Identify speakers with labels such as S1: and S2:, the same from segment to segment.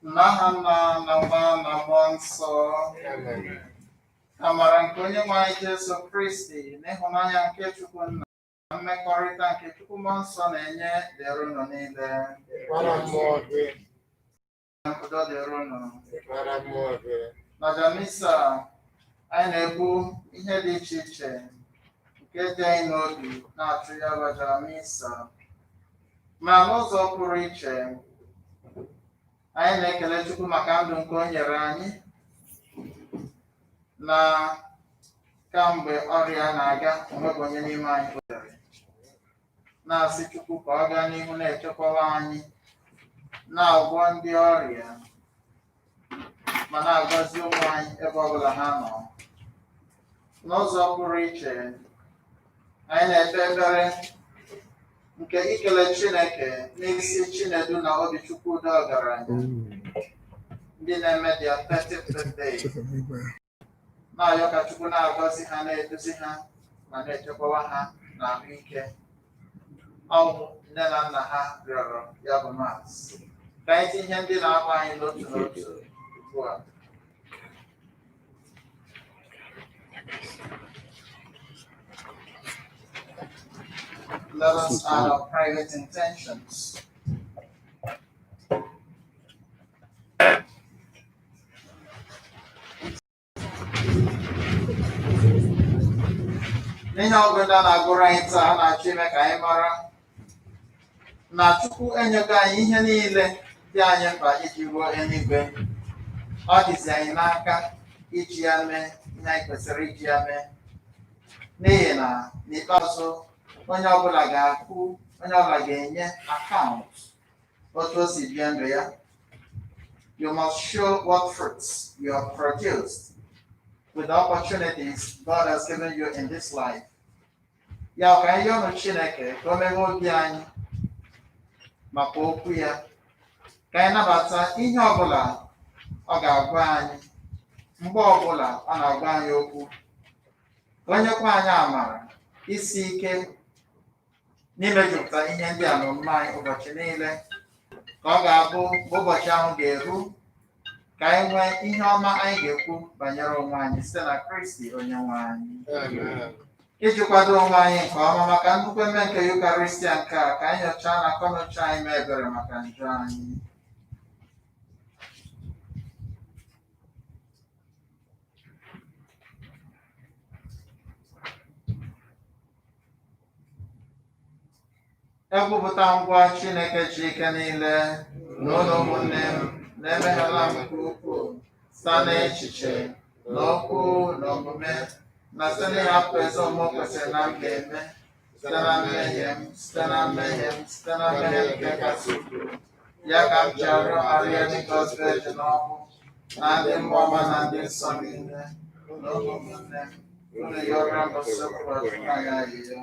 S1: N'aha Nna na Nwa na Mmụọ Nsọ. Amara nke Onyenwe anyị Jesu Kristi na ịhụnanya nke Chukwu Nna na mmekọrịta nke Chukwu Mmụọ Nsọ na-enye dịrị unu niile.
S2: Kwara mmụọ gị.
S1: Udo dịrị unu.
S2: Kwara mmụọ gị.
S1: N'aja misa, anyị na-ebu ihe dị iche iche nke dị anyị n'obi na-achụ ya bụ aja misa. Ma n'ụzọ pụrụ iche, anyị na-ekele Chukwu maka ndụ nke o nyere anyị na kamgbe ọrịa na-aga onweghị onye n'ime anyị kwetere. Na-asị Chukwu ka ọ gaa n'ihu na-echekwawa anyị, na-agwọ ndị ọrịa, ma na-agọzi ụmụ anyị ebe ọbụla ha nọ. N'ụzọ pụrụ iche, anyị na-ekpe ekpere nke ikele Chineke n'isi Chinedu na Obichukwu Udo Ọgaranya, ndị na-eme their 30th birthday, na-arịọ ka Chukwu na-agọzi ha, na-eduzi ha, ma na-echekwawa ha na ahụike. Ọ bụ nne na nna ha rịọrọ ya bụ Mass. Ka anyị tinye ihe ndị na-akpa anyị n'otu n'otu ugbu a. Let us add our private intentions. N'ihe ọgụgụ a na-agụrụ anyị taa, a na-achọ ime ka anyị mara na Chukwu enyego anyị ihe niile dị anyị mkpa iji ruo eluigwe. Ọ dịzi anyị n'aka iji ya mee ihe anyị kwesịrị iji ya mee, n'ihi na n'ikpeazụ onye ọbụla ga-akwụ, onye ọbụla ga-enye akaụntụ otu o si bie ndụ ya. You must show what fruits you have produced with the opportunities God has given you in this life. Ya ka anyị yọọ Chineke ka o meghee obi anyị maka okwu ya, ka anyị nabata ihe ọbụla ọ ga-agwa anyị mgbe ọbụla ọ na-agwa anyị okwu, ka o nyekwa anyị amara isi ike n'imejupụta ihe ndị a n'omume anyị ụbọchị niile, ka ọ ga-abụ mgbe ụbọchị ahụ ga-eru ka anyị nwee ihe ọma anyị ga-ekwu banyere onwe anyị site na Kristi Onyenwe anyị. Iji kwado onwe anyị nke ọma maka nnukwu eme nke Yukaristia nke a, ka anyị nyochaa na akọnuche anyị mee ebere maka njọ anyị. Ekwupụta ngwa Chineke ji ike niile na ụlọ ụmụnne m na-emeghela m nke ukwuu site n'echiche na okwu na omume na site n'ịhapụ ezi omume kwesịrị na m ga-eme, site na mmehie m, site na mmehie m, site na mmehie nke kasị ukwuu. Ya ka m ji arịọ Maria Jizọs Virgin ọhụụ na ndị mmụọ ọma na ndị nsọ niile na ụmụnne m, unu yọrọ m sekpụrụ anyị ayịyọ.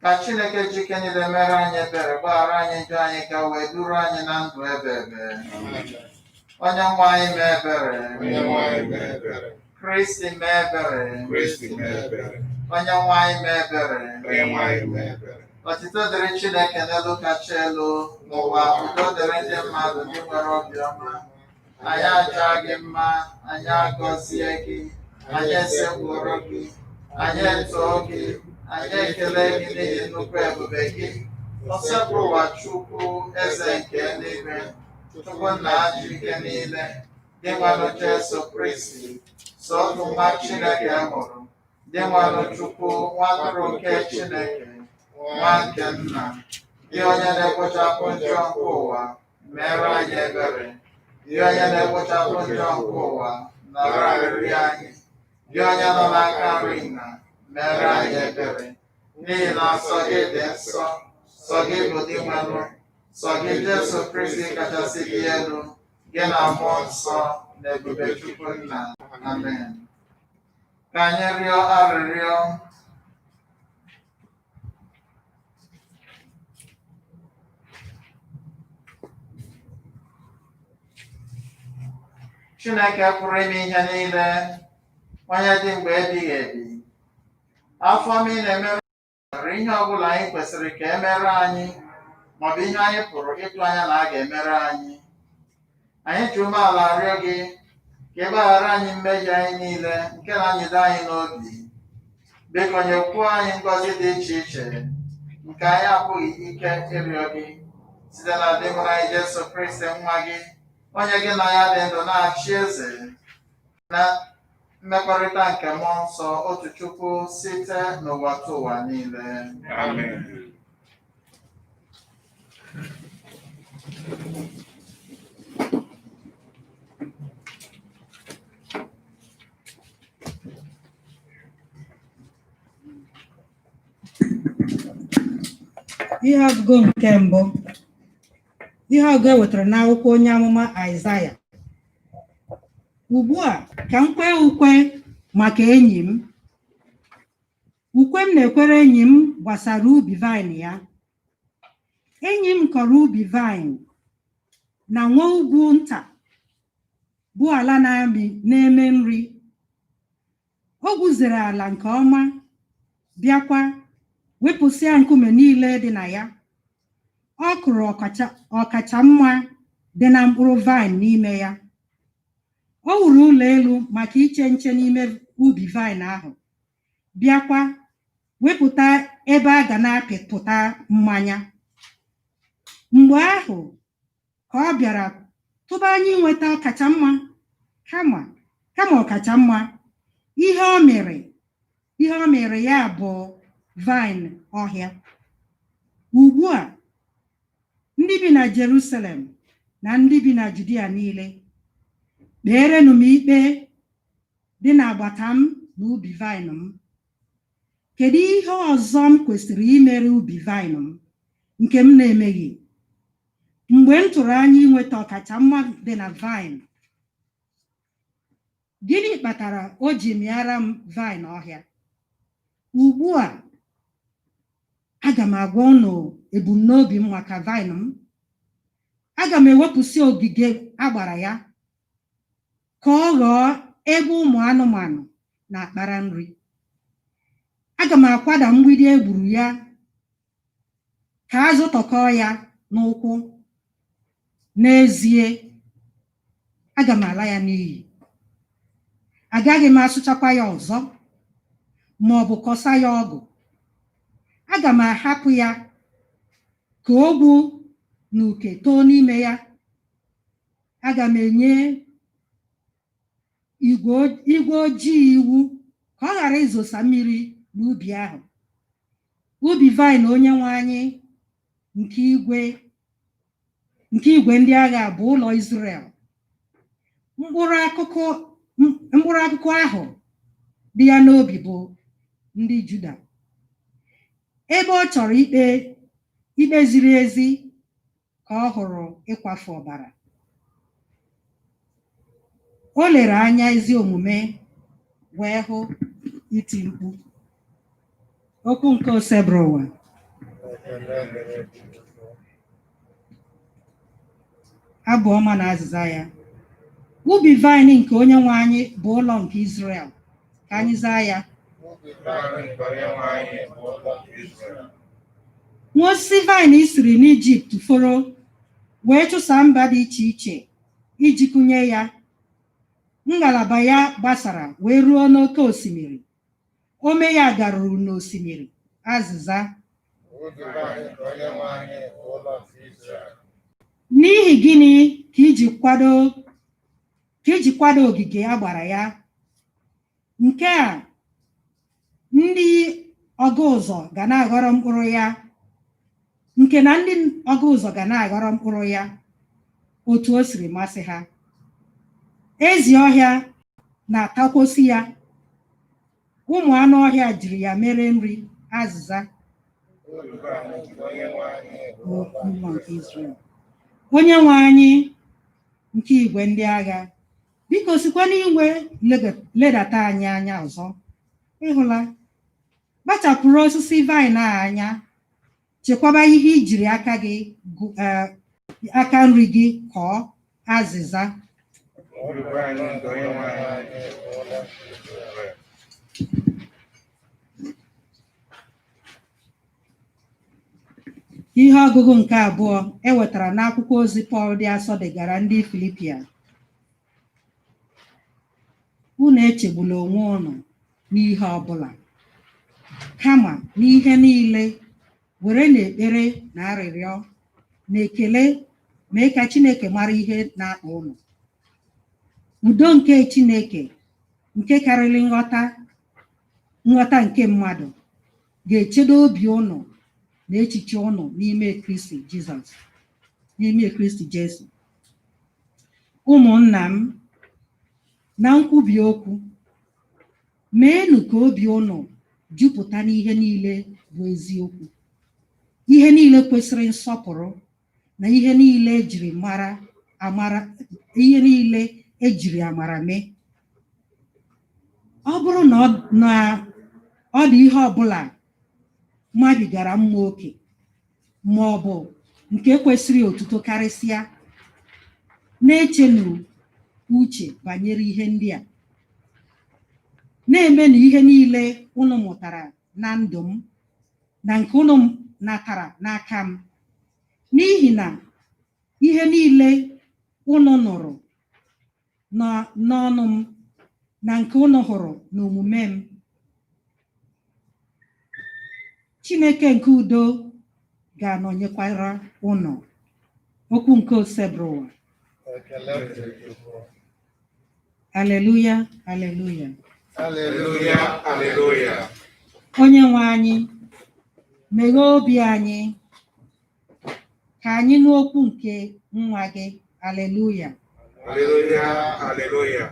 S1: Ka Chineke ji ike niile mere anyị ebere, gbaghara anyị njọ anyị, ka wee duru anyị na ndụ ebe ebe. Onye nwe anyị mee ebere. Kristi mee ebere. Onye nwe anyị mee ebere. Otito dịrị Chineke n'elu kacha elu, n'ụwa udo dịrị ndị mmadụ ndị nwere obiọma. Anyị aja gị mma, anyị agọzie gị, anyị esekpụrụ gị, anyị etoo gị, anyị ekele gị n'ihi nnukwu ebube gị. Osebụrụ ụwa Chukwu, eze nke eluigwe, Chukwu nna ji ike niile, Dinwenụ Jesu Kristi, sọ otu nwa Chineke mụrụ, Dinwenụ Chukwu, nwa atụrụ nke Chineke, nwa nke nna, gị onye na-ekpochapụ njọ nke ụwa, mere anyị ebere. Gị onye na-ekpochapụ njọ nke ụwa, nara arịrịọ anyị. Gị onye nọ n'aka nri nna, mere anyị ebere. N'ihi na nsọ gị dị nsọ, sọ gị bụ Dinwenụ, sọ gị Jesu Kristi kachasị dị elu, gị na mmụọ nsọ na ebube Chukwu nna. Amen. Ka anyị rịọ arịrịọ. Chineke pụrụ ime ihe niile, onye dị mgbe ebighị ebi, Afọ ọma ị na-emere karịrị ihe ọ bụla anyị kwesịrị ka e mere anyị maọbụ ihe anyị pụrụ ịtụ anya na a ga-emere anyị. Anyị ji umeala arịọ gị ka ị gbaghara anyị mmehie anyị niile nke na-anyịdo anyị n'obi. Biko nyekwuo anyị ngọzi dị iche iche nke anyị apụghị ike ịrịọ gị site na dị mụrụ anyị Jesu Kristi nwa gị, onye gị na ya dị ndụ na-achị eze na mmekọrịta nke mmụọ nsọ otu Chukwu site n'ụwa tụ ụwa niile.
S2: Amen.
S3: Ihe ọgụgụ nke mbụ. Ihe ọgụgụ e wetara n'akwụkwọ onye amụma Aịzaya. Ugbu a ka m kwee ukwe maka enyi m. Ukwe m na-ekwere enyi m gbasara ubi vaịn ya. Enyi m kọrọ ubi vaịn na nwa ugwu nta bụ ala na-amị na-eme nri. O gwuzere ala nke ọma, bịakwa wepụsịa nkume niile dị na ya. Ọ kụrụ ọkacha mma dị na mkpụrụ vaịn n'ime ya. O wuru ụlọ elu maka iche nche n'ime ubi vaịn ahụ, bịakwa wepụta ebe a ga na-apịpụta mmanya. Mgbe ahụ ka ọ bịara tụba anya inweta ọkacha mma, kama kama ọkacha mma, ihe ọ mịrị ya bụ vaịn ọhịa. Ugbu a, ndị bi na Jerusalem na ndị bi na Judia niile, kpeerenụ m ikpe dị n'agbata m na ubi vaịn m. Kedu ihe ọzọ m kwesịrị imere ubi vaịn m nke m na-emeghị? Mgbe m tụrụ anya inweta ọkacha mma dị na vaịn, gịnị kpatara o ji mịara m vaịn ọhịa? Ugbu a, aga m agwa unu ebumnobi m maka vaịn m. Aga m ewepụsị ogige a gbara ya ka ọ ghọọ ebe ụmụ anụmanụ na-akpara nri. Aga m akwada mgbidi e gburu ya ka a zọtọkọọ ya n'ụkwụ. N'ezie, aga m ala ya n'iyi. Agaghị m asụchakwa ya ọzọ ma ọ bụ kọsa ya ọgụ. Aga m ahapụ ya ka ogwu na uke too n'ime ya. Aga m enye igwe ojii iwu ka ọ ghara ịzosa mmiri n'ubi ahụ. Ubi vaịn Onyenwe anyị nke igwe ndị agha bụ ụlọ Izrel. Mkpụrụ akụkụ ahụ dị ya n'obi bụ ndị Juda. Ebe ọ chọrọ ikpe ikpe ziri ezi ka ọ hụrụ ịkwafu ọbara. O lere anya ezi omume wee hụ iti mkpu. Okwu nke Osebụrụwa.
S2: Ekele dịrị Chukwu.
S3: Abụ ọma na azịza ya. Ubi vaịn nke Onyenwe anyị bụ ụlọ nke Izrel. Ka anyị zaa ya.
S2: Ubi vaịn nke Onyenwe anyị bụ ụlọ nke Izrel.
S3: Nwa osisi vaịn siri n'Ijipt foro wee chụsaa mba dị iche iche iji kụnye ya. Ngalaba ya gbasara wee ruo n'oké osimiri. Ome ya garuru n'osimiri. Azịza.
S2: Ubi vaịn nke Onyenwe anyị bụ ụlọ nke Izrel.
S3: N'ihi gịnị ka iji kwado ogige a gbara ya? Nke a ndị ọgụ ụzọ ga na-aghọrọ mkpụrụ ya, nke na ndị ọgụ ụzọ ga na-aghọrọ mkpụrụ ya otu o siri masị ha. Ezi ọhịa na-atakwosi ya, ụmụ anụ ọhịa jiri ya mere nri. Azịza.
S2: Ubi vaịn nke Onyenwe anyị bụ
S3: Bụ
S2: ụlọ
S3: ụlọ
S2: nke
S3: nke Izrel. Onye nwe anyị nke igwe ndị agha, biko sikwa n'igwe ledata anyị anya ọzọ. Ịhụla, kpachapụrụ osisi vaịn a anya, chekwaba ihe ijiri aka gị aka nri gị kọọ. Azịza.
S2: Ubi vaịn nke Onyenwe anyị bụ ụlọ nke Izrel.
S3: Ihe ọgụgụ nke abụọ e wetara n'akwụkwọ ozi Pọl dị asọ degara ndị Filipia. Unu echegbula onwe unu n'ihe ọbụla, kama n'ihe niile were n'ekpere na arịrịọ na ekele mee ka Chineke mara ihe na-akpa unu. Udo nke Chineke nke karịrị nghọta nghọta nke mmadụ ga-echedo obi unu na echiche unu n'ime Kristi Jizọs, n'ime Kristi Jesu. Ụmụnna m, na nkwubi okwu, meenụ ka obi unu jupụta n'ihe niile bụ eziokwu, ihe niile kwesịrị nsọpụrụ na ihe niile ejiri mara amara, ihe niile ejiri amara mee. Ọ bụrụ na ọ dị ihe ọbụla mabigara mma oke ma ọ bụ nke kwesịrị otuto karịsịa, na-echenụ uche banyere ihe ndị a. Na-emenụ ihe niile unu mụtara na ndụ m na nke unu natara n'aka m, n'ihi na ihe niile unu nụrụ n'ọnụ m na nke unu hụrụ n'omume m. Chineke nke udo ga-anọnyekwara unu. Okwu nke Osebụrụwa.
S2: Ekele dịrị Chukwu.
S3: Aleluya, aleluya.
S2: Haleluya,
S4: haleluya.
S3: Onye nwe anyị, meghee obi anyị ka anyị nụ okwu nke nwa gị. Aleluya.
S4: Haleluya, haleluya.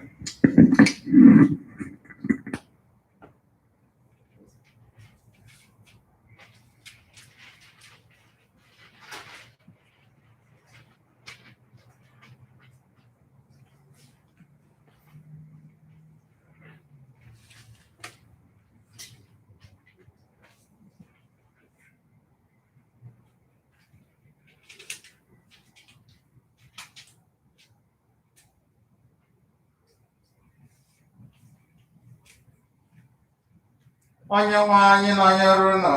S1: Onye nwe anyị nọnyere unu.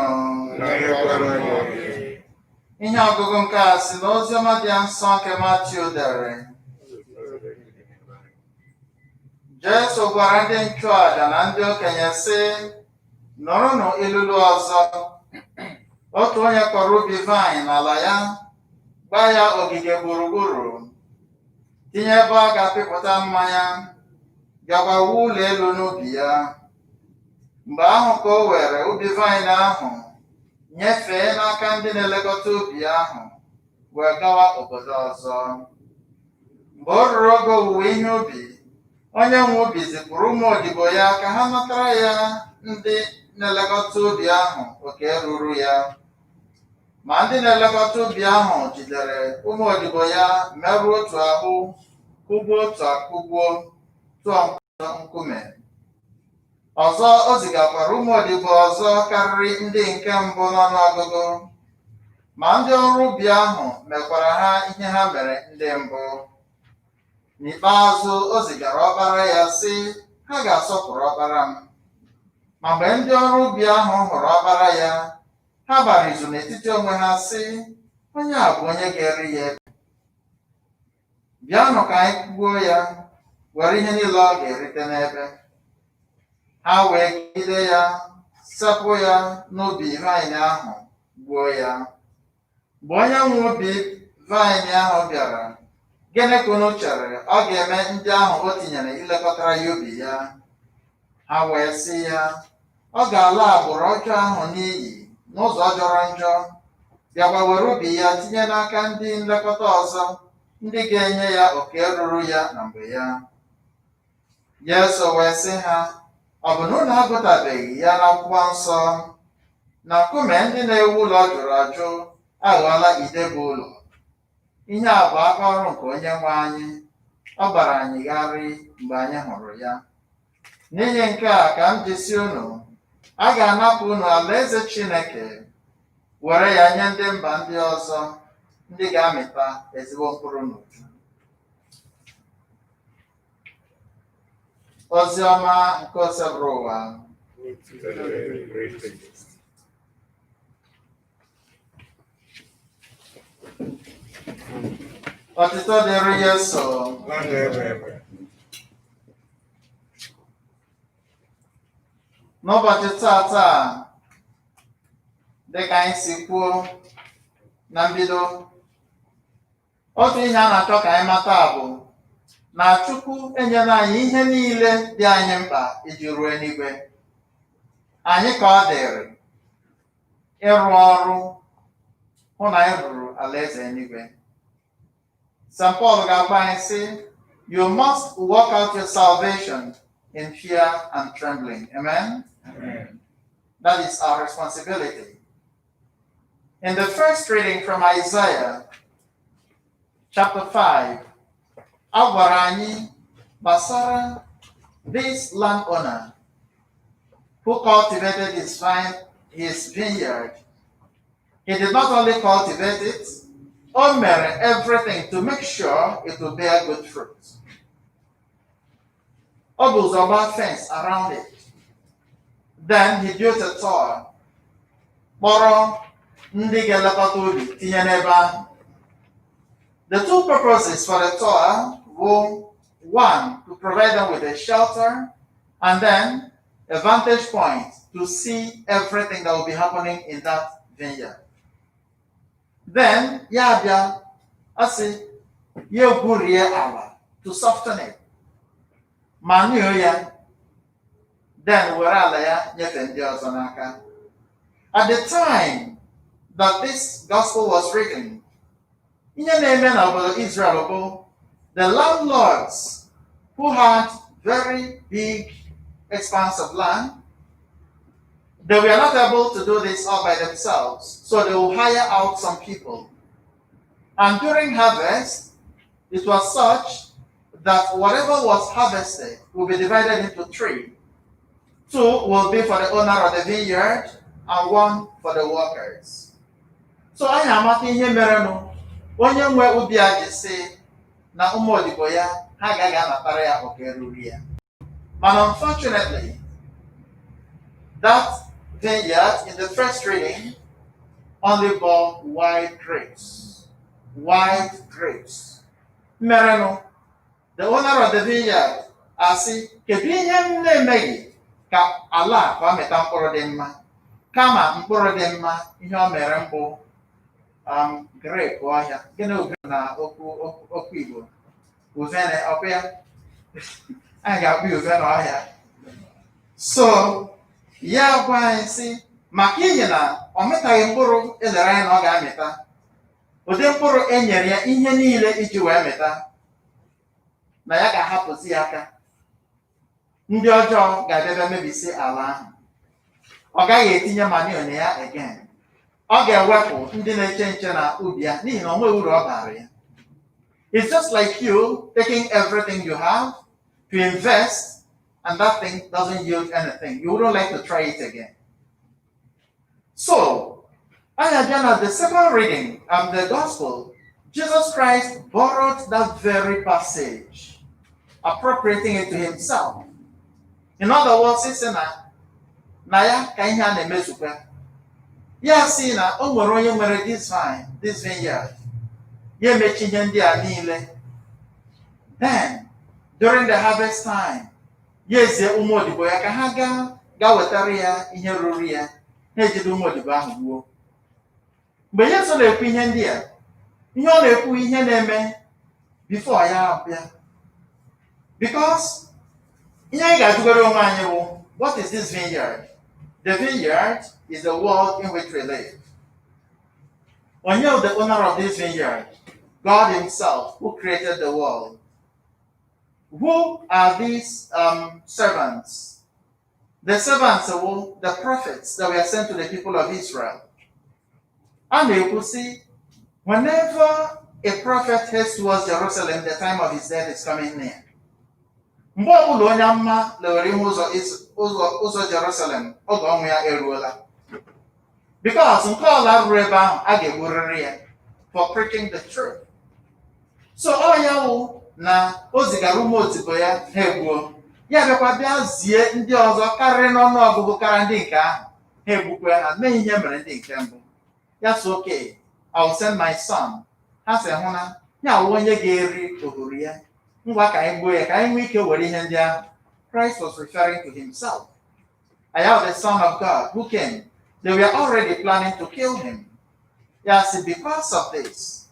S4: Nọnyekwara gị.
S1: Ihe ọgụgụ nke a si n'Oziọma dị nsọ nke Matiu dere. Jesu gwara ndị nchụaja na ndị okenye sị, nụrụnụ ilulu ọzọ. Otu onye kọrọ ubi vaịn n'ala ya, gbaa ya ogige gburugburu, tinye ebe ọ ga-apịpụta mmanya, bịakwa wuo ụlọ elu n'ubi ya. Mgbe ahụ ka o were ubi vaịn ahụ nyefee n'aka ndị na-elekọta ubi ahụ, wee gawa obodo ọzọ. Mgbe o ruru oge owuwe ihe ubi, onye nwe ubi zipụrụ ụmụ odibo ya ka ha natara ya ndị na-elekọta ubi ahụ oke ruru ya. Ma ndị na-elekọta ubi ahụ jidere ụmụ odibo ya, merụọ otu ahụ, kụgbuo otu akụgbuo, tụọ nkume. Ọzọ o zigakwara ụmụ odibo ọzọ karịrị ndị nke mbụ n'ọnụọgụgụ. Ma ndị ọrụ ubi ahụ mekwara ha ihe ha mere ndị mbụ. N'ikpeazụ o zigara ọkpara ya sị, ha ga-asọpụrụ ọkpara m. Ma mgbe ndị ọrụ ubi ahụ hụrụ ọkpara ya, ha gbara izu n'etiti onwe ha sị, onye a bụ onye ga-eri ya ebe. Bịanụ ka anyị kụgbuo ya, were ihe niile ọ ga-erite n'ebe. Ha wee gide ya, sepụ ya n'ubi vaịn ahụ, gbuo ya. Mgbe onye nwe ubi vaịn ahụ bịara, gịnị ka unu chere ọ ga-eme ndị ahụ o tinyere ilekọtara ya ubi ya? Ha wee sị ya, ọ ga-ala agbụrụ ọjọọ ahụ n'iyi n'ụzọ jọrọ njọ, bịakwa were ubi ya tinye n'aka ndị nlekọta ọzọ, ndị ga-enye ya oke ruru ya na mgbe ya. Jesu wee sị ha, ọ bụ na unu agụtabeghị ya n'akwụkwọ nsọ na nkume ndị na-ewu ụlọ jụrụ ajụ aghọọla ide bụ ụlọ. Ihe a bụ aka ọrụ nke onye nwe anyị, ọ gbara anyị gharịị mgbe anyị hụrụ ya. N'ihi nke a ka m ji sị unu, a ga-anapụ unu alaeze Chineke, were ya nye ndị mba ndị ọzọ, ndị ga-amịta ezigbo mkpụrụ n'uju. Ozi ọma nke Osebụrụwa. Otito dịrị Jesu.
S4: Na ndụ ebe ebe.
S1: N'ụbọchị tata, dịka anyị si kwuo na mbido, otu ihe a na-achọ ka anyị mata bụ na Chukwu enyela anyị ihe niile dị anyị mkpa iji ruo eluigwe. Anyị ka ọ dịrị ịrụ ọrụ hụ na anyị ruru alaeze eluigwe. St. Paul ga-agwa anyị sị, "You must work out your salvation in fear and trembling." Amen?
S4: Amen.
S1: That is our responsibility. In the first reading from Isaiah chapter 5, a gwara anyị gbasara this landowner who cultivated his vine, his vineyard. He did not only cultivate it, o mere everything to make sure it will bear good fruit. O bụ ụzọ gbaa fence around it. Then he built a tower. Kpọrọ ndị ga-elekọta ubi tinye n'ebe ahụ. The two purposes for the tower were, one, to provide them with a shelter, and then a vantage point to see everything that will be happening in that vineyard. Then, ya bịa, asị, ya egwurie ala to soften it. Manure ya, then were ala ya nyefee ndị ọzọ n'aka. At the time that this gospel was written, ihe na-eme n'obodo Israel bụ the landlords who had very big expanse of land, they were not able to do this all by themselves, so they will hire out some people. And during harvest, it was such that whatever was harvested will be divided into three. Two will be for the owner of the vineyard and one for the workers. So anyị amata ihe merenụ onye nwe ubi a ji sị na ụmụ odibo ya ha agaghị anatara ya oke ruru ya. But unfortunately, that vineyard in the first reading only bore white grapes. White grapes. Merenụ, the owner of the vineyard asị, "Kedu ihe m na-emeghị ka ala a ka ọ mịta mkpụrụ dị mma?" Kama mkpụrụ dị mma, ihe o mere mbụ grape ọhịa. Gịnị bụ grape na okwu Igbo? Uvene, ọkwa ya? Anyị ga-akpọ ya uvene ọhịa. So, ya gwa anyị sị, maka ihi na ọ mịtaghị mkpụrụ elere anya na ọ ga-amịta, ụdị mkpụrụ e nyere ya ihe niile iji wee mịta, na ya ga-ahapụzi ya aka. Ndị ọjọọ ga-abịa bịa mebisi ala ahụ. Ọ gaghị etinye manure na ya again. Ọ ga-ewepụ ndị na-eche nche na ubi ya n'ihi na o nweghị uru ọ bara ya. It's just like you taking everything you have to invest and that thing doesn't yield anything. You wouldn't like to try it again. So, anyị abịa na the second reading of the gospel, Jesus Christ borrowed that very passage, appropriating it to himself. In other words, sị na ya ka ihe a na-emezukwa. Ya sị na o nwere onye nwere this vine, this vineyard. Ya emechi ihe ndị a niile. Then, during the harvest time, ya ezie ụmụ odibo ya ka ha gaa gaa wetara ya ihe ruru ya. Ha ejide ụmụ odibo ahụ gbuo. Mgbe Yesu na-ekwu ihe ndị a, ihe ọ na-ekwu ihe na-eme before ya abịa. Because ihe anyị ga-ajụgoro onwe anyị bụ, what is this vineyard? The vineyard is the world in which we live. Onye the owner of this vineyard? God himself, who created the world. Who are these servants? The servants were the prophets that were sent to the people of Israel. A na-ekwu sị, whenever a prophet heads towards Jerusalem, the time of his death is coming near. Mgbe ọbụla onye amụma lewere ihu ụzọ Jerusalem, oge ọnwụ ya eruola. Because nke ọla ruru ebe ahụ, a ga-egburịrị ya for preaching the truth. So ọ ya wụ na o zigara ụmụ odibo ya ha egbuo. Ya bịakwa bịa zie ndị ọzọ karịrị n'ọnụ ọgụgụ karịa ndị nke ahụ. Ha egbukwe ha mee ihe mere ndị nke mbụ. Ya sị, "Okay, I will send my son." Ha sị hụ na Ya wụ onye ga-eri ohuru ya. Ngwa, ka anyị gbuo ya ka anyị nwee ike were ihe ndị ahụ. Christ was referring to himself. I am the Son of God who came. They were already planning to kill him. Ya sị, because of this,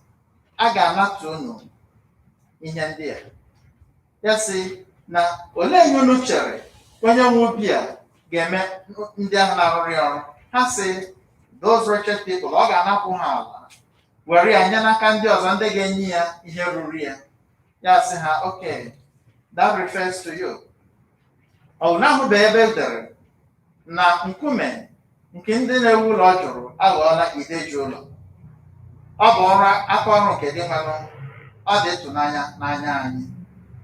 S1: a ga-anata unu ihe ndị a. Ya sị na olee ihe unu chere onye nwe ubi a ga-eme ndị ahụ na-arụrụ ya ọrụ? Ha sị, those wretched people, ọ ga-anapụ ha ala were ya nye n'aka ndị ọzọ ndị ga-enye ya ihe ruru ya. Ya sị ha, okay, that refers to you. Ọ na-ahụbeghị ebe e dere na nkume nke ndị na-ewu ụlọ jụrụ aghọọla ideji ụlọ. Ọ bụ ọrụ aka ọrụ nke Dinwenụ, ọ dị ịtụnanya n'anya anyị.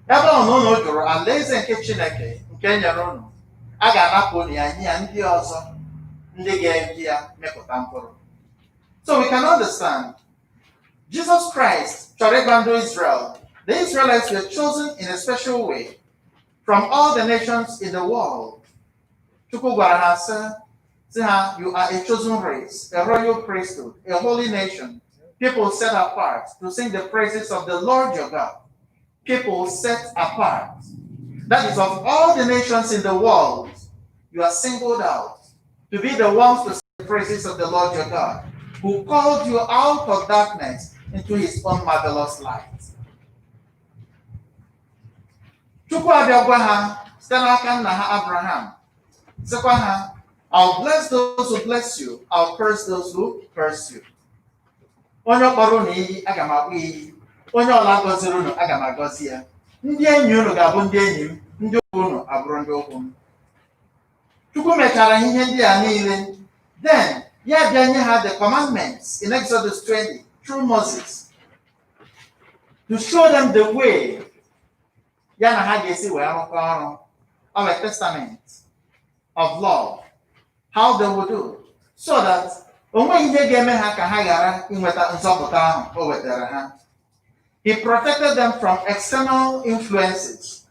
S1: Ebe ọ na unu jụrụ alaeze nke Chineke nke e nyere unu, a ga-anapụ unu ya nye ya ndị ọzọ ndị ga-eji ya mepụta mkpụrụ. So we can understand Jesus Christ chọrọ ịgwa ndị Israel. The Israelites were chosen in a special way from all the nations in the world. Chukwu gwara ha sị ha, "You are a chosen race, a royal priesthood, a holy nation, people set apart to sing the praises of the Lord your God." People set apart. That is, of all the nations in the world, you are singled out to be the ones to sing the praises of the Lord your God, who called you out of darkness into his own marvelous light. Chukwu abịa gwa ha site n'aka nna ha Abraham, sịkwa ha, "I'll bless those who bless you, I'll curse those who curse you." Onye kpọrọ unu iyi, aga m akpọ iyi. Onye ọla gọziri unu, aga m agọzi ya. Ndị enyi unu ga-abụ ndị enyi m, ndị okwu unu abụrụ ndị okwu m. Chukwu mechara ihe ndị a niile. Then ya bịa nye ha the commandments in Exodus 20 through Moses to show them the way ya na ha ga-esi wee rụkọ ọrụ of a testament of love, how they will do so that o nweghị ihe ga-eme ha ka ha ghara inweta nzọpụta ahụ o wetara ha. He protected them from external influences,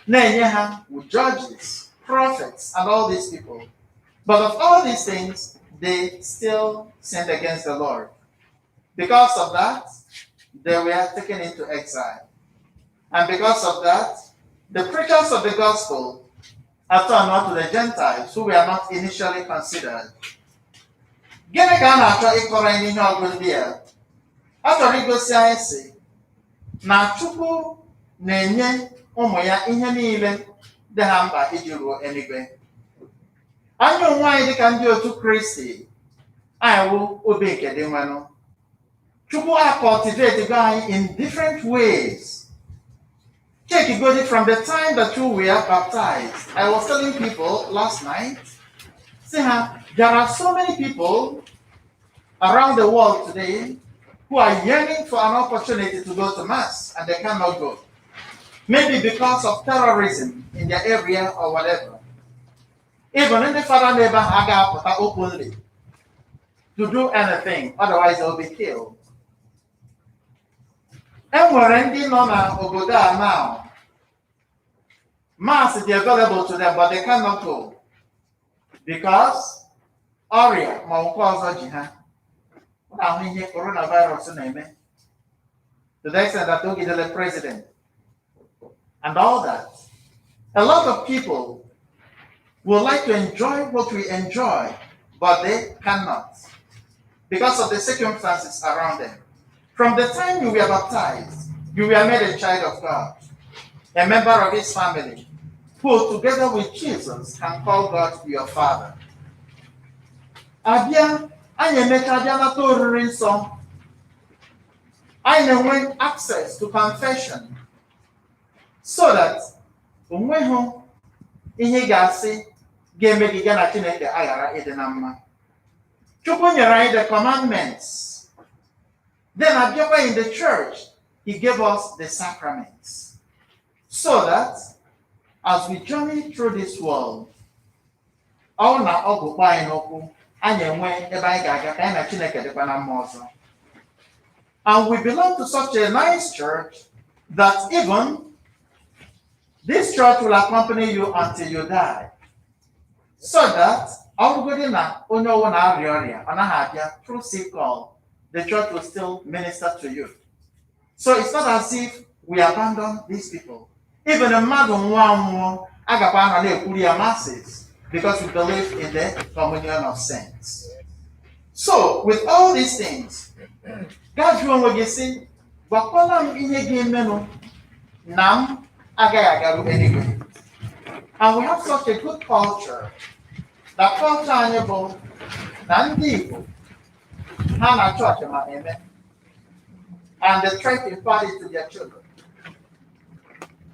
S1: na-enye ha with judges, prophets, and all these people. But of all these things, they still sinned against the Lord. Because of that, they were taken into exile. And because of that, the preachers of the gospel are turned on to the Gentiles who were not initially considered. Gịnị ka a na-achọ ịkọrọ anyị n'ihe ọgụ ndị a? A chọrọ igosi anyị si na Chukwu na-enye ụmụ ya ihe niile dị ha mkpa iji ruo eluigwe. Anyị onwe anyị dịka ndị otu Kristi, anyị wụ obi nke Dinwenụ. Chukwu a cultivate go anyị in different ways. Check it from the time that you were baptized. I was telling people last night, see how there are so many people around the world today who are yearning for an opportunity to go to Mass and they cannot go. Maybe because of terrorism in their area or whatever. Even in the father neighbor aga openly to do anything, otherwise they'll be killed. E nwere ndị nọ n'obodo a now. Mass dị available to them, but they cannot go because ọrịa ma ọ nke ọzọ ji ha. Ọ na-ahụ ihe coronavirus na-eme to the extent that o gidere president and all that. A lot of people would like to enjoy what we enjoy, but they cannot because of the circumstances around them. From the time you were baptized, you were made a child of God, a member of his family, who together with Jesus can call God your Father. Abịa, anyị emecha bịa nata oriri nsọ. Anyị na-enwe access to confession so that onweghị ihe ị ga-asị ga-eme gị gị na Chineke aghara ịdị na mma. Chukwu nyere anyị the commandments. Then abịakwa in the church, he gave us the sacraments so that as we journey through this world, ọ na ọgwụ kpọọ anyị n'ụkwụ, anyị enwe ebe anyị ga-aga ka anyị na Chineke dịkwa na mma ọzọ. And we belong to such a nice church that even this church will accompany you until you die. So that ọ bụgodị na onye ọwụ na-arịa ọrịa, ọ naghị abịa through sick call, the church will still minister to you. So it's not as if we abandon these people. Even mmadụ nwụọ anwụọ, agakwa anọ na-ekwuri ya masses because we believe in the communion of saints. So, with all these things, gaa jụọ onwe gị sị, gwakwala m ihe ga-emenụ na m agaghị agaru eluigwe. And we have such a good culture. Na culture anyị bụ na ndị Igbo ha na chọọchị ma eme. And they try to impart it to their children.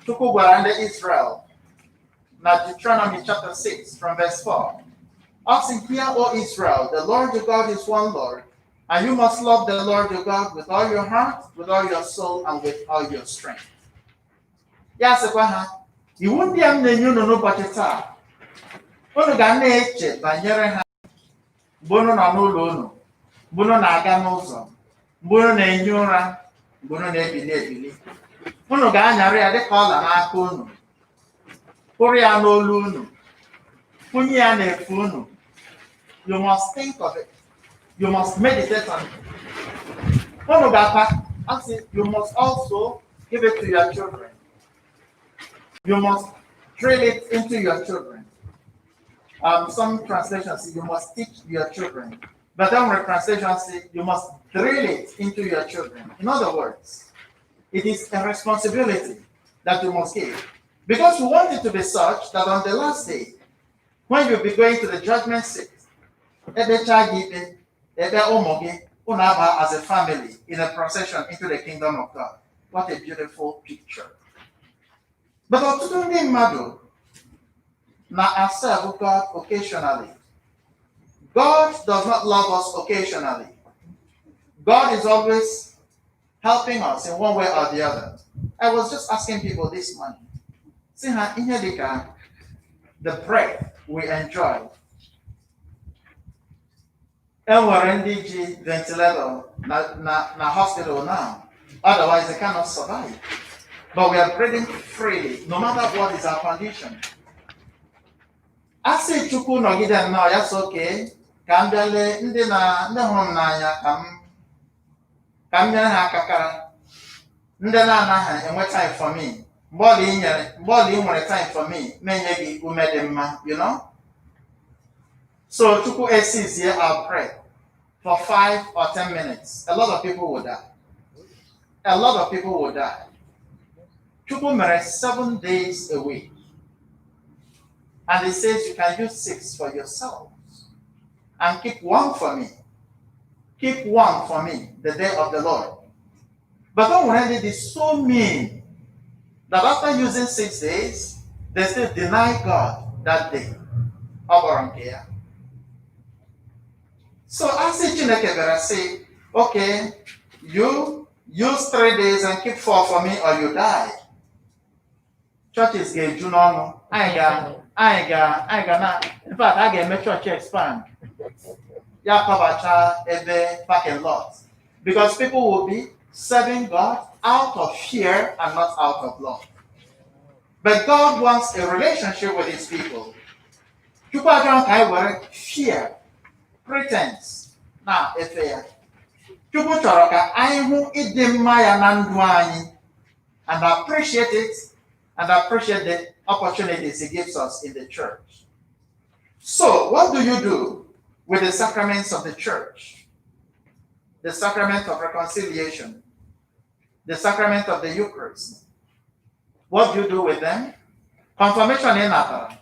S1: Chukwu gwara ndị Israel na Deuteronomy chapter 6 from verse 4. Ọ sị, "Hear, O Israel, the Lord your God is one Lord, and you must love the Lord your God with all your heart, with all your soul, and with all your strength." Ya sịkwa ha, iwu ndị a m na-enye unu n'ụbọchị taa, unu ga na-eche banyere ha mgbe unu nọ n'ụlọ unu, mgbe unu na-aga n'ụzọ, mgbe unu na-ehi ụra, mgbe unu na-ebili ebili. Unu ga-anyara ya dịka ọla n'aka unu, kụrụ ya n'olu unu, kwụnye ya n'efe unu. You must think of it. You must meditate on it. Unu ga-apa, asị, you must also give it to your children. You must drill it into your children. Some translations say you must teach your children. But then when translations say you must drill it into your children. In other words, it is a responsibility that you must give. Because we want it to be such that on the last day, when you'll be going to the judgment seat, ekpechaa gị ikpe, ebe ụmụ gị, unu aba as a family in a procession into the kingdom of God. What a beautiful picture. But ọtụtụ ndị mmadụ na-serve God occasionally. God does not love us occasionally. God is always helping us in one way or the other. I was just asking people this morning, sị ha ihe dị ka the breath we enjoy. E nwere ndị ji ventilator na hospital now. Otherwise, they cannot survive. But we are breathing freely, no matter what is our condition. A sị Chukwu nọgide nnọọ ya so oke ka m bịa lee ndị na ndị hụrụ m n'anya ka m nyere ha aka kara ndị na-anaghị enwe time for me, mgbe ọla ị nyere, mgbe ọla ị nwere time for me, menye gị ume dị mma. So Chukwu esizie our breath for 5 or 10 minutes, a lot of people will die. A lot of people will die. Chukwu mere 7 days a week, and he says you can use six for yourselves and keep one for me. Keep one for me, the day of the Lord. But don't worry, it is so mean that after using 6 days, they still deny God that day. Ọ bụrụ nke ya. So asị Chineke bịara sị, "Okay, you use 3 days and keep four for me or you die." Churches ga-eju n'ọnụ. Anyị ga na, in fact, a ga-eme church expand. Ya kọbacha ebe parking lot. Because people will be serving God out of fear and not out of love. But God wants a relationship with his people. Chukwu achọghị ka anyị were fear, pretense na-efe ya. Chukwu chọrọ ka anyị hụ ịdị mma ya na ndụ anyị and appreciate it and appreciate the opportunities he gives us in the church. So, what do you do with the sacraments of the church? The sacrament of reconciliation, the sacrament of the Eucharist. What do you do with them? Confirmation ị natara.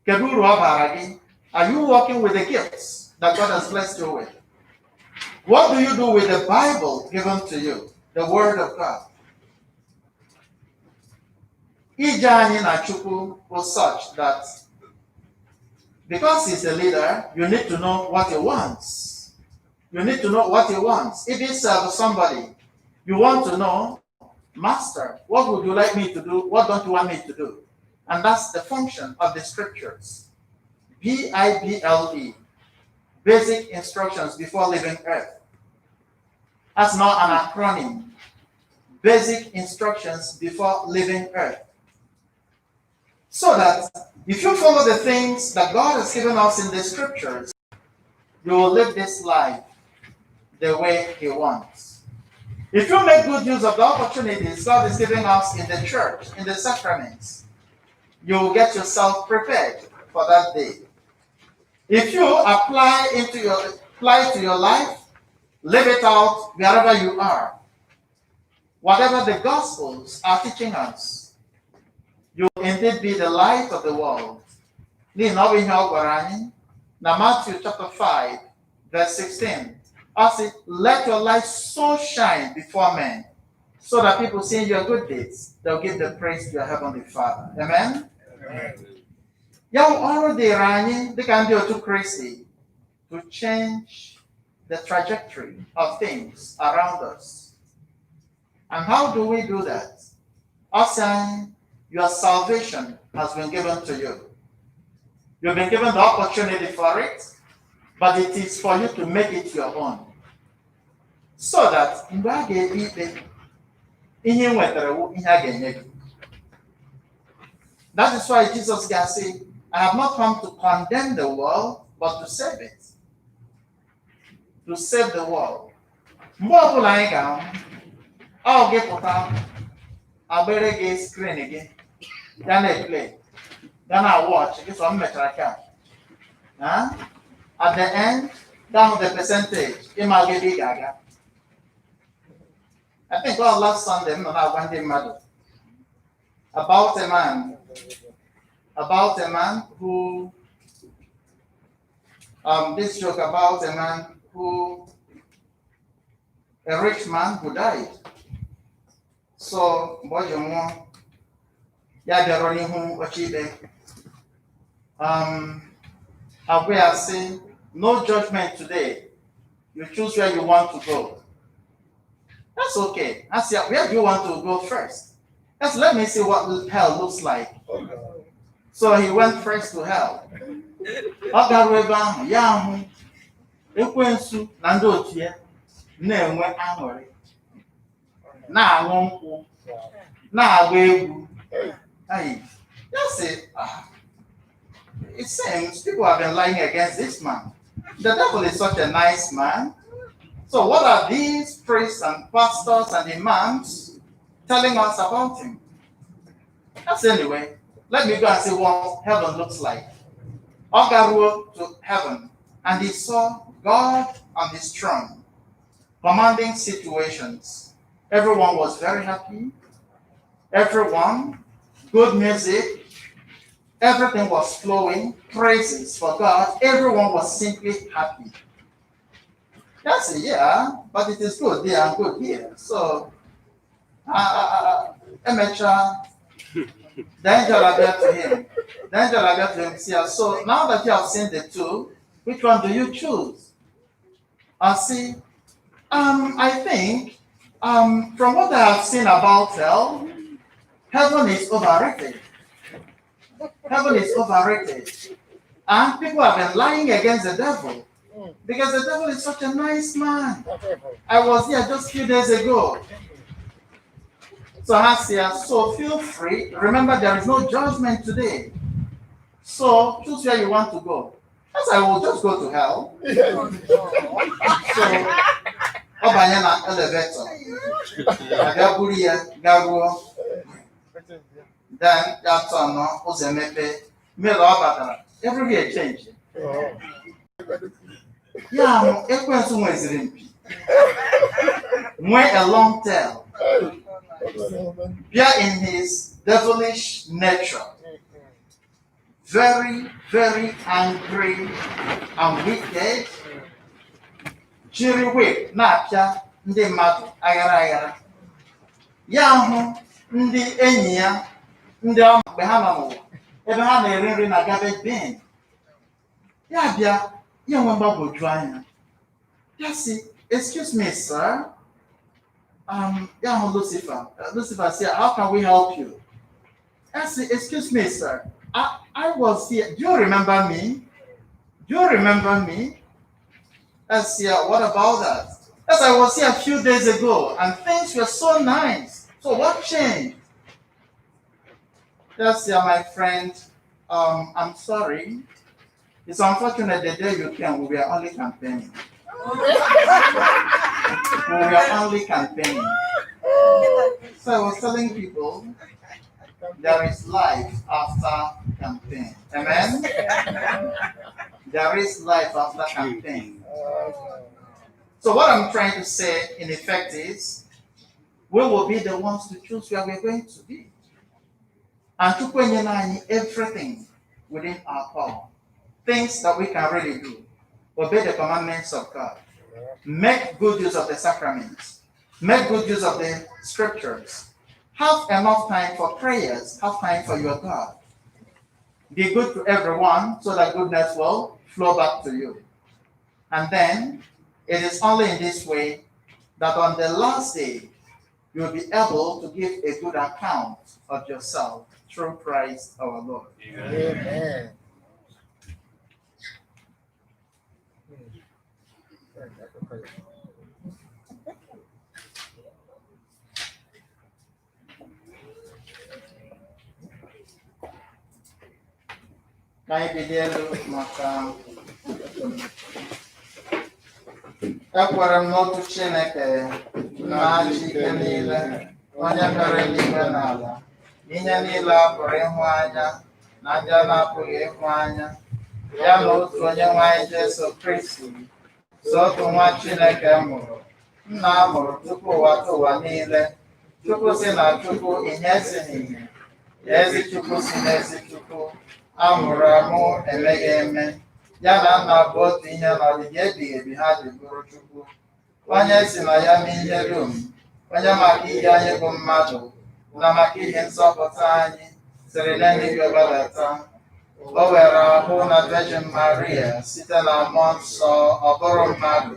S1: Kedu uru ọ bara gị? Are you working with the gifts that God has blessed you with? What do you do with the Bible given to you, the Word of God? Ije anyị na Chukwu was such that because he's the leader, you need to know what he wants. You need to know what he wants. If you serve somebody, you want to know, "Master, what would you like me to do? What don't you want me to do?" And that's the function of the scriptures. Bible, basic instructions before leaving earth. That's not an acronym. Basic instructions before leaving earth. So that if you follow the things that God has given us in the scriptures, you will live this life the way He wants. If you make good use of the opportunities God is giving us in the church, in the sacraments, you will get yourself prepared for that day. If you apply to your life, live it out wherever you are. Whatever the Gospels are teaching us, you will indeed be the light of the world. N'ihi na ọ bụ ihe ọ gwara anyị na Matthew chapter 5 verse 16. Ọ sị, "Let your light so shine before men, so that people seeing your good deeds, they'll give the praise to your heavenly Father." Amen?
S4: Amen.
S1: Ya bụ ọrụ dịrị anyị dịka ndị otu Kristi to change the trajectory of things around us. And how do we do that? Ọ sị anyị, your salvation has been given to you. You've been given the opportunity for it, but it is for you to make it your own. So that mgbe a ga-ekpe ikpe, ihe ị nwetara wụ ihe a ga-enye gị. That is why Jesus ga-asị, "I have not come to condemn the world, but to save it." To save the world. Mgbe ọbụla anyị ga-ahụ, ọ gị pụta agbere gị screen gị, ya na-eplay, ya na-watch, gị sọ m mechara ka. Huh? At the end, down the percentage, ịma gị ebe ị ga-aga. I think all last Sunday, m nọ na-agwa ndị mmadụ about a man who, this joke about a man who, a rich man who died. So, mgbe ọ ji nwụọ, ya bịaruo n'ihu oche ikpe. Agwa ya sị, "No judgment today. You choose where you want to go." That's okay. I say, "Where do you want to go first?" Yes, "Let me see what hell looks like." So he went first to hell. Ọ garuo ebe ahụ, ya ahụ ekwensu na ndị otu ya na-enwe aṅụrị, na-aṅụ nkwụ, na-agba egwu. Ayi, ya sị, "Ah, it seems people have been lying against this man. The devil is such a nice man. So what are these priests and pastors and imams telling us about him? That's anyway. Let me go and see what heaven looks like." Ọ garuo to heaven and he saw God on his throne, commanding situations. Everyone was very happy. Everyone, good music, everything was flowing, praises for God. Everyone was simply happy. That's it, yeah, but it is good there and good here. So, emechaa, the angel appeared to him. The angel appeared to him. See, "So now that you have seen the two, which one do you choose?" I see. I think from what I have seen about hell, heaven is overrated. Heaven is overrated. And people have been lying against the devil because the devil is such a nice man. I was here just a few days ago." So Hasia, so feel free. Remember, there is no judgment today. So choose where you want to go. As I will just go to hell. So ọ banye na elevator. Abịa buru ya garuo. Then ya turn ụzọ emepe. Mmiri ọ batara. Everywhere change. Ya hụ ekwensu nweziri mpi. Nwee a long tail. Bịa in his devilish nature. Very, very angry and wicked. Jiri whip na-apịa ndị mmadụ aghara aghara. Ya hụ ndị enyi ya ndị ọ mgbe ha nọ n'ụwa ebe ha na-eri nri na garbage bin. Ya bịa ya enwe mgbagwoju anya. Ya sị, "Excuse me, sir." Ya hụ Lucifer. Lucifer sị, "How can we help you?" Ya sị, "Excuse me, sir. I was here. Do you remember me? Do you remember me?" I said, "What about that?" Yes, "I was here a few days ago and things were so nice. So what changed?" Yes, yeah, "My friend, I'm sorry. It's unfortunate the day you came, we were only campaigning." We were only campaigning. So I was telling people there is life after campaign. Amen? There is life after campaign. So what I'm trying to say in effect is we will be the ones to choose where we're going to be. And Chukwu enyela anyị everything within our power. Things that we can really do. Obey the commandments of God. Make good use of the sacraments. Make good use of the scriptures. Have enough time for prayers. Have time for your God. Be good to everyone so that goodness will flow back to you. And then it is only in this way that on the last day you'll be able to give a good account of yourself through Christ our Lord.
S2: Amen.
S1: Ka anyị bilie elu maka ekwere m n'otu Chineke na-achị ike niile, onye mere eluigwe na ala, ihe niile a pụrụ ịhụ anya na ndị a na-apụghị ịhụ anya, ya na otu onye nwe anyị Jesu Kristi, so otu nwa Chineke mụrụ, nna a mụrụ tupu ụwa tụ ụwa niile, Chukwu si na Chukwu, ìhè si n'ìhè, ya ezi Chukwu si n'ezi Chukwu, a mụrụ amụ emeghị eme, ya na nna bụ otu ihe na ọdịdị ebighị ebi ha ji bụrụ Chukwu, onye si na ya mee ihe dum, onye maka ihe anyị bụ mmadụ na maka ihe nzọpụta anyị siri n'eluigwe gbadata. O were ahụ na Virgin Maria site na mmụọ nsọ ọ bụrụ mmadụ,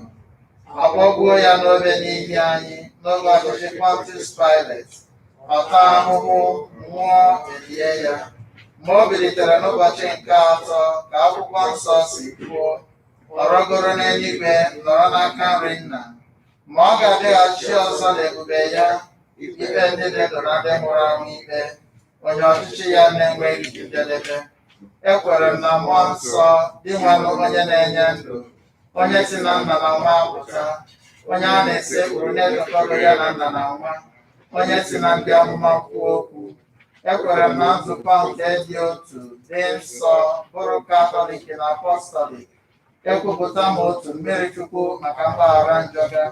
S1: ọ kpọgbuo ya n'obe n'ihi anyị n'oge ọchịchị Pontius Pilate, ọ taa ahụhụ, nwụọ, elie ya. Mgbe o bilitere n'ụbọchị nke atọ ka akwụkwọ nsọ si kwuo, ọ rọgoro n'eluigwe nọrọ n'aka nri nna, ma ọ ga-abịaghachi ọzọ n'ebube ya ikpe ndị dị ndụ na ndị nwụrụ anwụ ikpe, onye ọchịchị ya na-enweghị njedebe. Ekwere m na mmụọ nsọ dị nwanụ onye na-enye ndụ, onye si na nna na nwa pụta, onye a na-esekpuru na-edokọrọ ya na nna na nwa, onye si na ndị amụma kwuo okwu. Ekwere m na nzukọ nke dị otu dị nsọ bụrụ Katọlik na Apọstọlik. Ekwupụta m otu mmiri Chukwu maka mgbaghara njọ ga.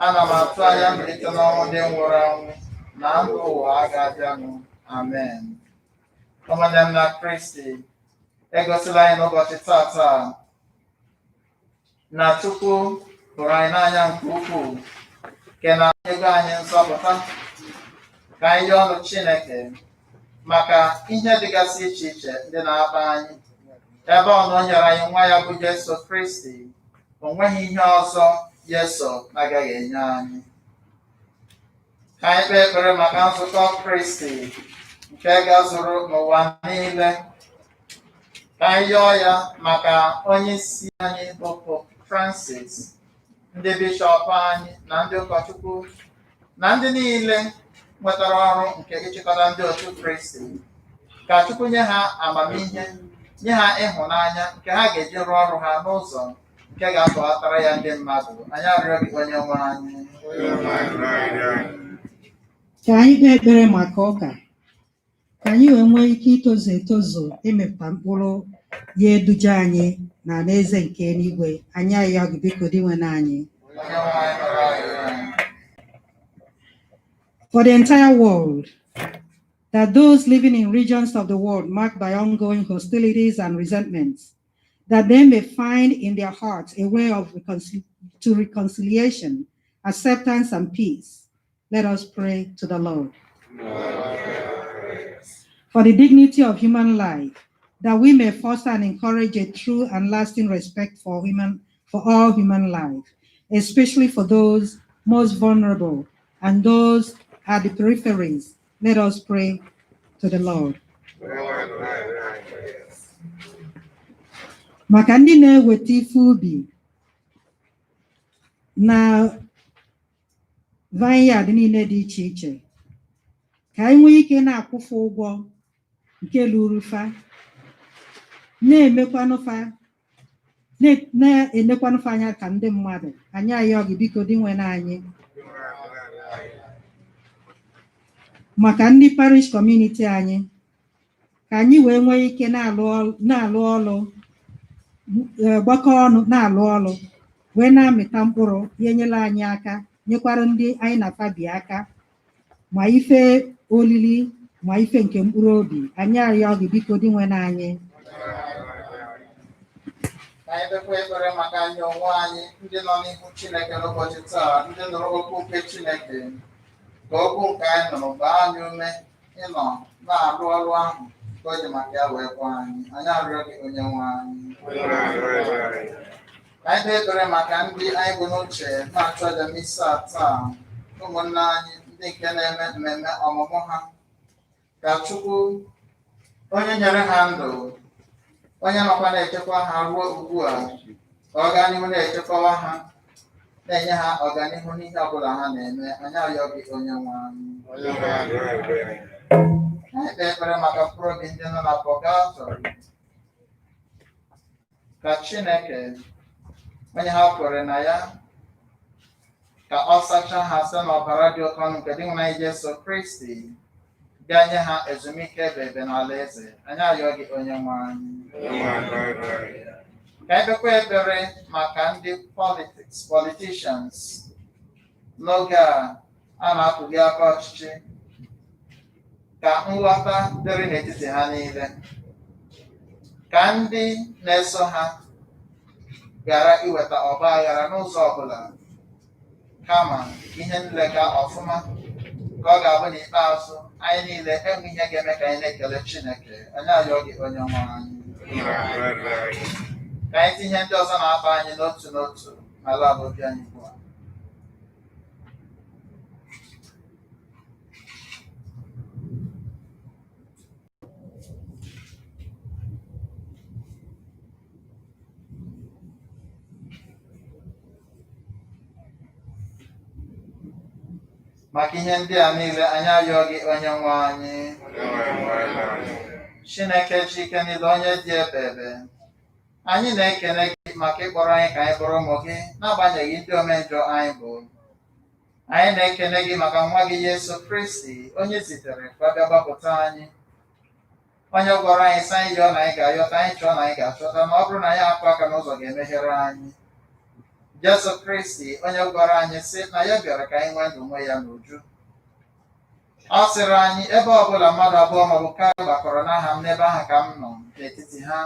S1: Ana m atụ anya mbilite n'ọnwụ ndị nwụrụ anwụ na ndụ ụwa ga-abịanụ. Amen. Ụmụnne m na Kristi, egosila anyị n'ụbọchị tata na Chukwu hụrụ anyị n'anya nke ukwuu nke na ego anyị nzọpụta. Ka anyị yọọ ọnụ Chineke maka ihe dịgasị iche iche ndị na-akpa anyị. Ebe ọ na o nyere anyị nwa ya bụ Jesu Kristi, o nweghị ihe ọzọ Jesu agaghị enye anyị. Ka anyị kpee ekpere maka nzukọ Kristi nke gazuru n'ụwa niile. Ka anyị yọọ ya maka onye isi anyị bụ Pope Francis, ndị bishọp anyị na ndị ụkọchukwu na ndị niile nwetara ọrụ nke ịchịkọta ndị otu Kristi. Ka Chukwu nye ha amamihe, nye ha ịhụnanya nke ha ga-eji rụọ ọrụ ha n'ụzọ nke ga-atọghatara ya ndị mmadụ. Anyị arịọ gị onye nwe anyị.
S3: Ka anyị kpee ekpere maka ụka, ka anyị wee nwee ike itozu etozu ịmịpụta mkpụrụ ya eduje anyị na alaeze nke eluigwe. Anyị ayọ gị biko Dinwenụ anyị.
S1: Onye nwe anyị nụrụ arịrịọ anyị.
S3: For the entire world, that those living in regions of the world marked by ongoing hostilities and resentments, that they may find in their hearts a way of to reconciliation, acceptance, and peace. Let us pray to the Lord. For the dignity of human life, that we may foster and encourage a true and lasting respect for all human life, especially for those most vulnerable and those at the peripheries. Let us pray to the Lord. Maka ndị na-eweta ife ubi na vineyard niile dị iche iche, ka anyị nwee ike na-akwụfe ụgwọ nke luru fa, na-emekwanụ fa Na-enekwanụfe anya ka ndị mmadụ. Anyị ayọ gị, biko, Dinwenụ anyị, maka ndị parish community anyị, ka anyị wee nwee ike na-alụ ọlụ, gbakọ ọnụ na-alụ ọlụ wee na-amịta mkpụrụ ya, enyela anyị aka, nyekwara ndị anyị na fabi aka, ma ife olili ma ife nke mkpụrụ obi. Anyị arịọ gị, biko, Dinwenụ anyị.
S1: Ka anyị kpekwa ekpere maka anyị onwe anyị, ndị nọ n'ihu Chineke n'ụbọchị taa, ndị nụrụ okwu nke Chineke, ka okwu nke anyị nụrụ gbaa anyị ume ịnọ na-arụ ọrụ ahụ nke o ji maka ya wee gwa anyị. Anyị arịọ gị, onye nwe anyị. Ka anyị kpee ekpere maka ndị anyị bụ n'uche na-achụ aja misa taa, ụmụnne anyị ndị nke na-eme mmemme ọmụmụ ha, ka Chukwu onye nyere ha ndụ, onye nọkwa na-echekwa ha ruo ugbu a, ka ọ gaa n'ihu na-echekwawa ha, na-enye ha ọganihu n'ihe ọbụla ha na-eme. Anyị arịọ gị, onye nwe anyị. Anyị kpee ekpere maka mkpụrụ obi ndị nọ na pọgatọrị, ka Chineke onye ha kwere na ya, ka ọ sachaa ha site n'ọbara dị oke ọnụ nke Dinwenụ anyị Jesu Kristi, bịa nye ha ezumike ebe ebe n'ala eze. Anyị arịọ gị, onye nwe anyị. Ka anyị kpekwa ekpere maka ndị politics, politicians, n'oge a a na-atụli aka ọchịchị, ka nghọta dịrị n'etiti ha niile, ka ndị na-eso ha ghara iweta ọgba aghara n'ụzọ ọbụla, kama ihe nlega ọfụma, ka ọ ga-abụ n'ikpeazụ anyị niile enwe ihe ga-eme ka anyị na-ekele Chineke. Anyị arịọ gị, onye nwe anyị. Ka anyị tinye ndị ọzọ na-akpa anyị n'otu n'otu n'ala bụ obi anyị ugbu a. Maka ihe ndị a niile, anyị arịọ gị, onye nwe anyị. Chineke ji ike niile, onye dị ebebe, anyị na-ekele gị maka ịkpọrọ anyị ka anyị bụrụ ụmụ gị, n'agbanyeghị ndị omejọ anyị bụ. Anyị na-ekele gị maka nwa gị Yesu Kristi, onye zitere ka ọ bịa gbapụta anyị, onye gwara anyị sị anyị yọọ na anyị ga-ayọta, anyị chọọ na anyị ga-achọta, ma ọ bụrụ na anyị akụ aka n'ụzọ ga-emeghere anyị. Jesu Kristi, onye gwara anyị sị na ya bịara ka anyị nwee ndụ, nwe ya n'uju. Ọ sịrị anyị, ebe ọbụla mmadụ abụọ maọbụ karịa gbakọrọ n'aha m, n'ebe ahụ ka m nọ n'etiti ha.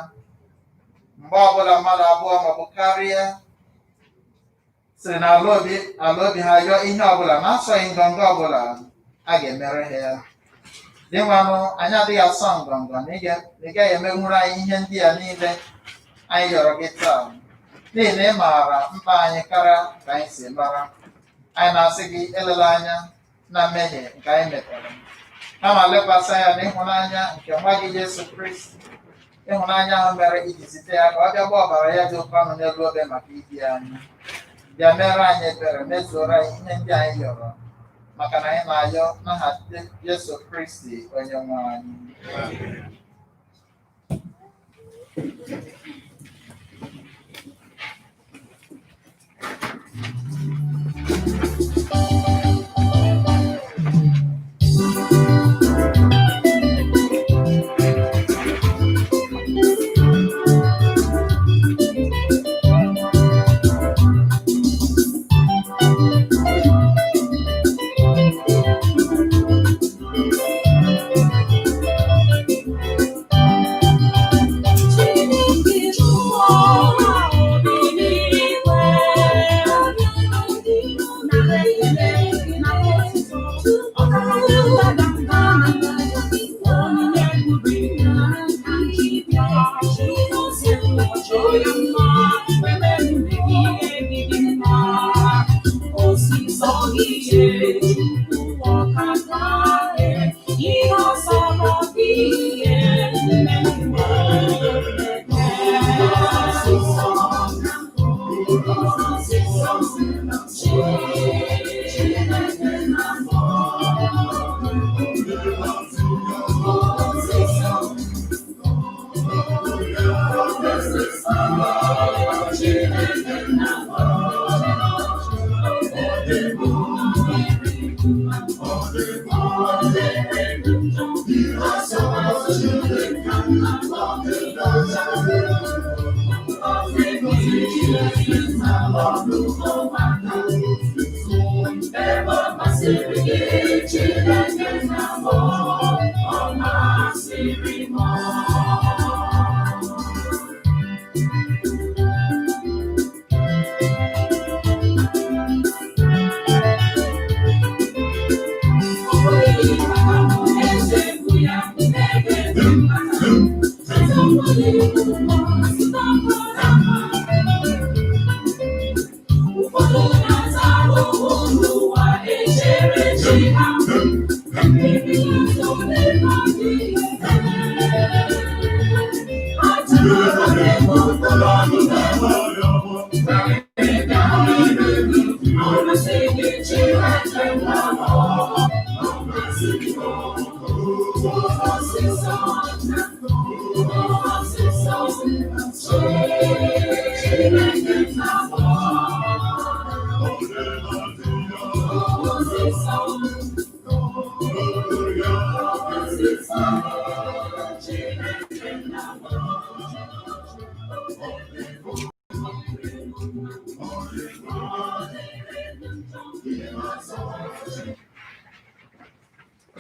S1: Mgbe ọbụla mmadụ abụọ maọbụ karịa sịrị na ala obi ha yọọ ihe ọbụla na-asọghị ngọngọ ọbụla, a ga-emere ha ya. Dinwenụ, anyị adịghị asọ ngọngọ na ị gaghị emenwuru anyị ihe ndị a niile anyị yọrọ gị taa, n'ihi na ị maara mkpa anyị karịa ka anyị si mara. Anyị na-asị gị elela anya na mmehie nke anyị metara, kama lekwasị anya n'ịhụnanya nke nwa gị Jesu Kristi, ịhụnanya ahụ mere iji zite ya ka ọ bịa gbaa ọbara ya dị oke ọnụ n'elu obe maka ibi anyị. Bịa mere anyị ebere, mezuoro anyị ihe ndị anyị yọrọ, maka na anyị na-ayọ n'aha Jesu Kristi onye nwe anyị.
S5: Chineke.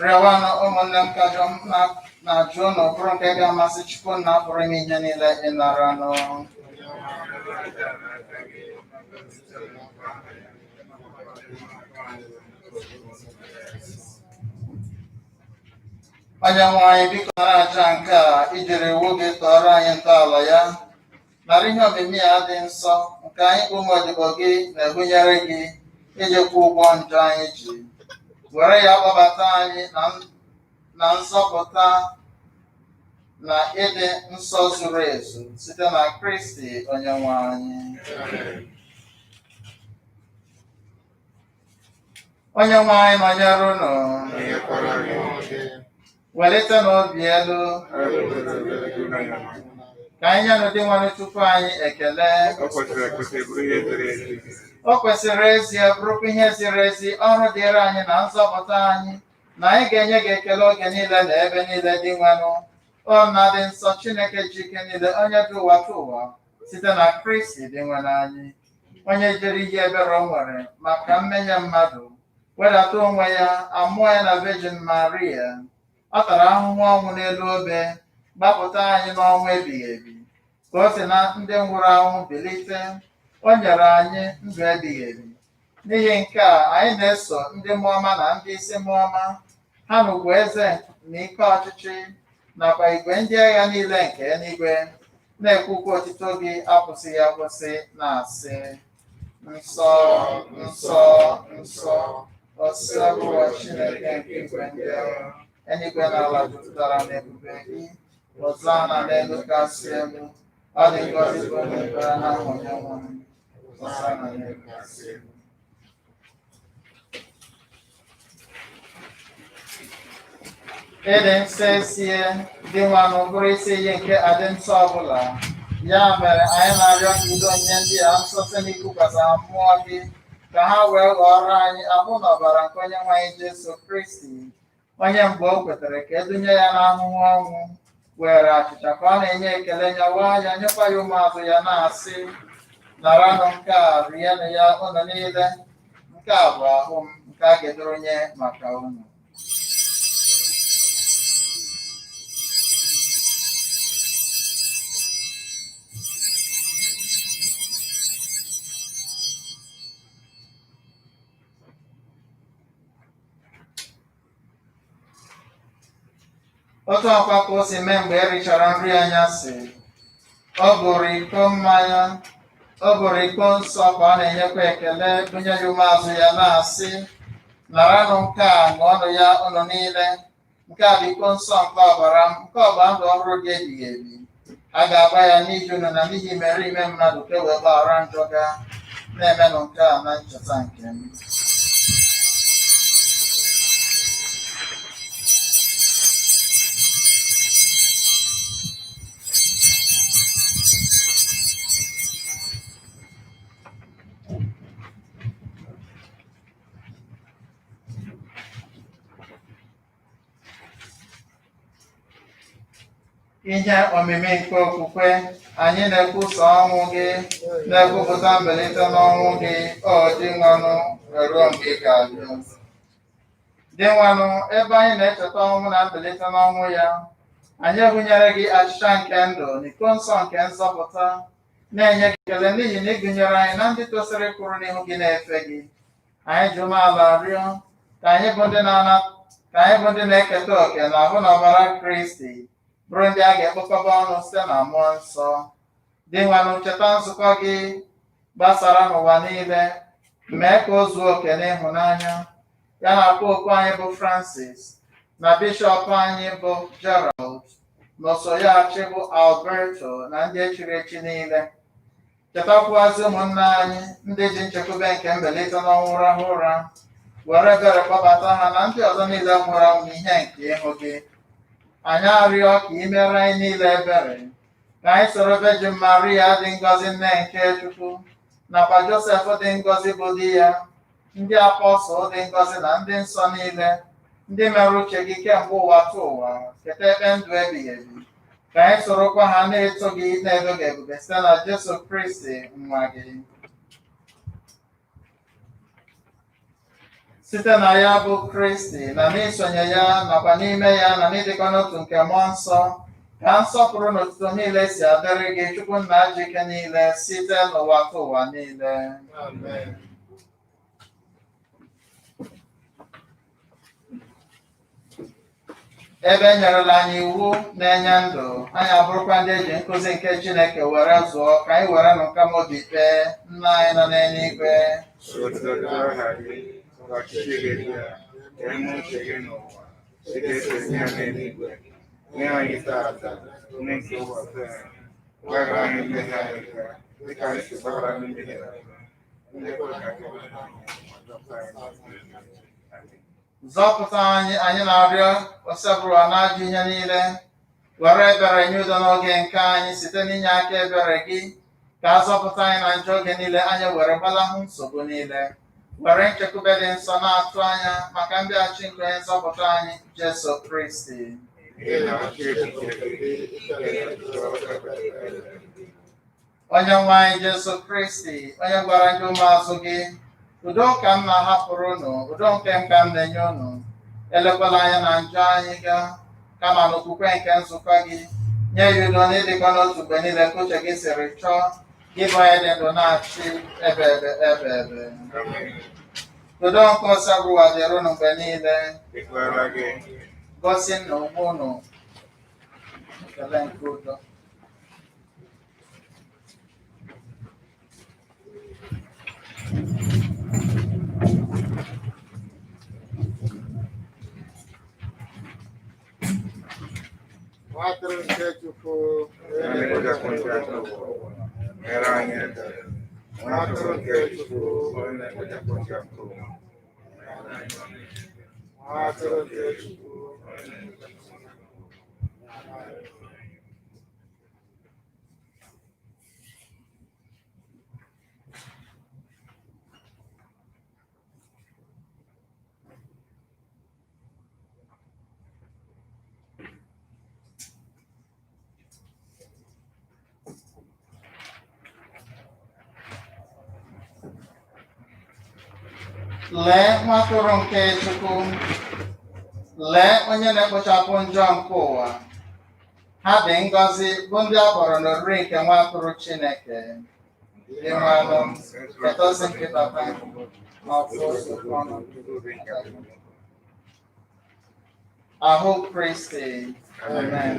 S1: Rịọwanụ ụmụnne m ka na-ajụ unu bụrụ nke ga-amasị Chukwu na pụrụ ime ihe niile ịnara nụ. Onye nwe anyị, biko nara aja nke a ijiri iwu gị tọọrọ anyị ntọala ya. Nara ihe omimi a dị nsọ nke anyị bụ ụmụ odibo gị na-ehunyere gị iji kwụ ụgwọ njọ anyị ji. Were ya kpọbata anyị na nzọpụta na ịdị nsọ zuru ezu site na Kristi onye nwe anyị. Onye nwe anyị nọnyere unu. Welite n'obi elu. Ka anyị nye n'ụdị nwere tupu anyị ekele. O kwesịrị ezie bụrụkwa ihe ziri ezi, ọrụ dịrị anyị na nzọpụta anyị, na anyị ga-enye gị ekele oge niile na ebe niile dị nwenụ. O nna dị nsọ, Chineke ji ike niile, onye dị ụwa tụ ụwa, site na Kristi dị nwenụ anyị, onye jere ihe ebere o nwere maka mmehie mmadụ, wedata onwe ya, amụọ ya na Virgin Maria. Ọ tara ahụhụ ọnwụ n'elu obe, gbapụta anyị n'ọnwụ ebighị ebi, ka o si na ndị nwụrụ anwụ bilite. O nyere anyị ndụ ebighị ebi. N'ihi nke a, anyị na-eso ndị mmụọ ọma na ndị isi mmụọ ọma, ha na ugwu eze na ike ọchịchị nakwa igwe ndị agha niile nke eluigwe, na-ekwukwa otito gị akwụsịghị akwụsị, na-asị: Nsọ, nsọ, nsọ, Osebụwa Chineke nke igwe ndị agha, eluigwe na ala jupụtara n'ebube gị. Hosana n'elu kasị elu. Ọ dị ngọzi bụ onye bịara n'aha Onyenwe anyị. Hosana n'elu kasị elu. Ịdị nsọ esie dị nwanụ bụrụ isi iyi nke adị nsọ ọbụla. Ya mere anyị na-arịọ ka ido onyinye ndị a nsọ site n'ikwukwasị mmụọ gị, ka ha wee ghọọrọ anyị ahụ na ọbara nke Onyenwe anyị Jesu Kristi, onye mgbe o kwetara ka edunye ya n'ahụhụ ọnwụ, were achịcha ka ọ na-enye ekele nyawa ya, nyekwa ya ụmụazụ ya, na-asị: Naranụ nke a, rienụ ya unu niile, nke a bụ ahụ m nke a ga-edoro nye maka unu. Otu ọkwa ka o si mee mgbe e richara nri anyasị, ọ bụrụ iko mmanya, ọ bụrụ iko nsọ ka ọ na-enyekwa ekele, bunye ya ụmụazụ ya, na-asị: Naranụ nke a, ṅụọnụ ya unu niile, nke a bụ iko nsọ nke ọbara m, nke ọgba ndụ ọhụrụ dị ebighị ebi. A ga-agba ya n'ihi unu na n'ihi imerime mmadụ ka e wee gbaghara njọ ga. Na-emenụ nke a na ncheta nke m. Ihe omimi nke okwukwe, anyị na-ekwusa ọnwụ gị, na-ekwupụta mbilite n'ọnwụ gị, o Dinwenụ, ruo mgbe ị ga-abịa. Dinwenụ, ebe anyị na-echeta ọnwụ na mbilite n'ọnwụ ya, anyị ebunyere gị achịcha nke ndụ na iko nsọ nke nzọpụta, na-enye gị ekele n'ihi na ị gụnyere anyị na ndị tosiri ịkwụrụ n'ihu gị na-efe gị. Anyị ji umeala rịọ ka anyị bụ ndị na-ana ka anyị bụ ndị na-eketa òkè na ahụ na ọbara Kristi bụrụ ndị a ga-ekpokọba ọnụ site na mmụọ nsọ. Dinwenụ, cheta nzukọ gị gbasara n'ụwa niile, mee ka o zuo oke n'ịhụnanya ya na popu anyị bụ Francis na bishọp anyị bụ Gerald na osoyachi bụ Alberto na ndị echiri echi niile. Chetakwuazị ụmụnna anyị ndị ji nchekwube nke mbilite n'ọnwụ rahụ ụra, were ebere kpọbata ha na ndị ọzọ niile nwụrụ anwụ n'ihe nke ịhụ gị. Anyị arịọ ka ị mere anyị niile ebere, ka anyị soro Virgin Maria dị ngọzi nne nke Chukwu, nakwa Josef dị ngọzi bụ di ya, ndị apọstụl dị ngọzi na ndị nsọ niile, ndị mere uche gị kemgbe ụwa tụ ụwa, keta ekpe ndụ ebighị ebi. Ka anyị sorokwa ha na-eto gị na-edo gị ebube site na Jesu Kristi nwa gị. Site na ya bụ Kristi, na n'isonye ya, nakwa n'ime ya, na n'ịdịkọ n'otu nke mmụọ nsọ, ka nsọpụrụ na otuto niile si adịrị gị, Chukwu nna ji ike niile, site n'ụwa tụ ụwa niile.
S2: Amen.
S1: Ebe e nyerela anyị iwu na-enye ndụ, anyị abụrụkwa ndị eji nkụzi nke Chineke were zụọ, ka anyị were nụ nkamobi kpee. Nna anyị nọ n'eluigwe,
S4: Otuto dịrị aha gị, ka ọchịchị gị bịa, ka eme uche gị n'ụwa, dịka esi eme ya n'eluigwe. Nye anyị tata, nri nke ụbọchị anyị. Gbaghara anyị mmehie anyị ka, dịka anyị si gbaghara ndị mehiere anyị. Ndị ekwela ka anyị nwaa anyị, ma zọpụta anyị n'ajọ ihe. Amen.
S1: Zọpụta anyị, anyị na-arịọ, Osebụrụwa n'ajọ ihe niile, were ebere nye udo n'oge nke anyị site n'inye aka ebere gị, ka a zọpụta anyị na njọ oge niile, anyị were gbalahụ nsogbu niile, were nchekwube dị nsọ na-atụ anya maka mbịaghachi nke onye nzọpụta anyị, Jesu Kristi.
S4: N'ihi na ọchịchị nke gị, ike na
S1: Onye nwe anyị Jesu Kristi, onye gwara ndị ụmụazụ gị, udo ka m na-ahapụrụ unu, udo nke m ka m na-enye unu, elekwala anya na njọ anyị gaa, kama n'okwukwe nke nzukọ gị, nye ya udo na ịdịkọ n'otu mgbe niile ka uche gị siri chọọ, gị bụ onye dị ndụ na-achị ebe ebe ebe ebe.
S4: Amen.
S1: Udo nke Osebụrụwa dịrị unu mgbe niile.
S4: Dịkwara gị.
S1: Gosi na onwe unu ekele nke udo.
S2: Nwa atụrụ nke Chukwu,
S4: Onye na-ekpochapụ njọ nke ụwa, mere anyị ebere. Nwa atụrụ nke Chukwu, onye na-ekpochapụ njọ nke ụwa, mere anyị ebere.
S2: Nwa atụrụ nke Chukwu.
S4: Onye na-ekpochapụ njọ nke ụwa.
S1: Lee nwa atụrụ nke Chukwu, lee onye na-ekpochapụ njọ nke ụwa. Ha dị ngọzi bụ ndị a kpọrọ n'oriri nke nwa atụrụ Chineke. Dị nwanụ, keta ozi nke papa ma ọ bụ ozugbo ọnụ. Ahụ Kristi. Amen.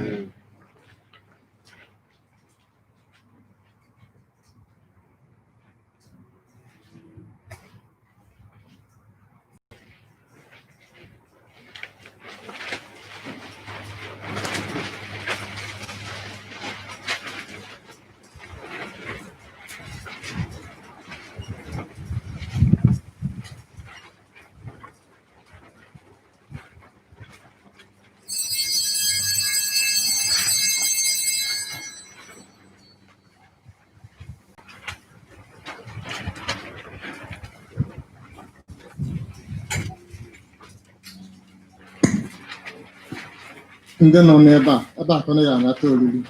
S2: Ndị nọ n'ebe a, Ebe a ka unu ga-anata oriri.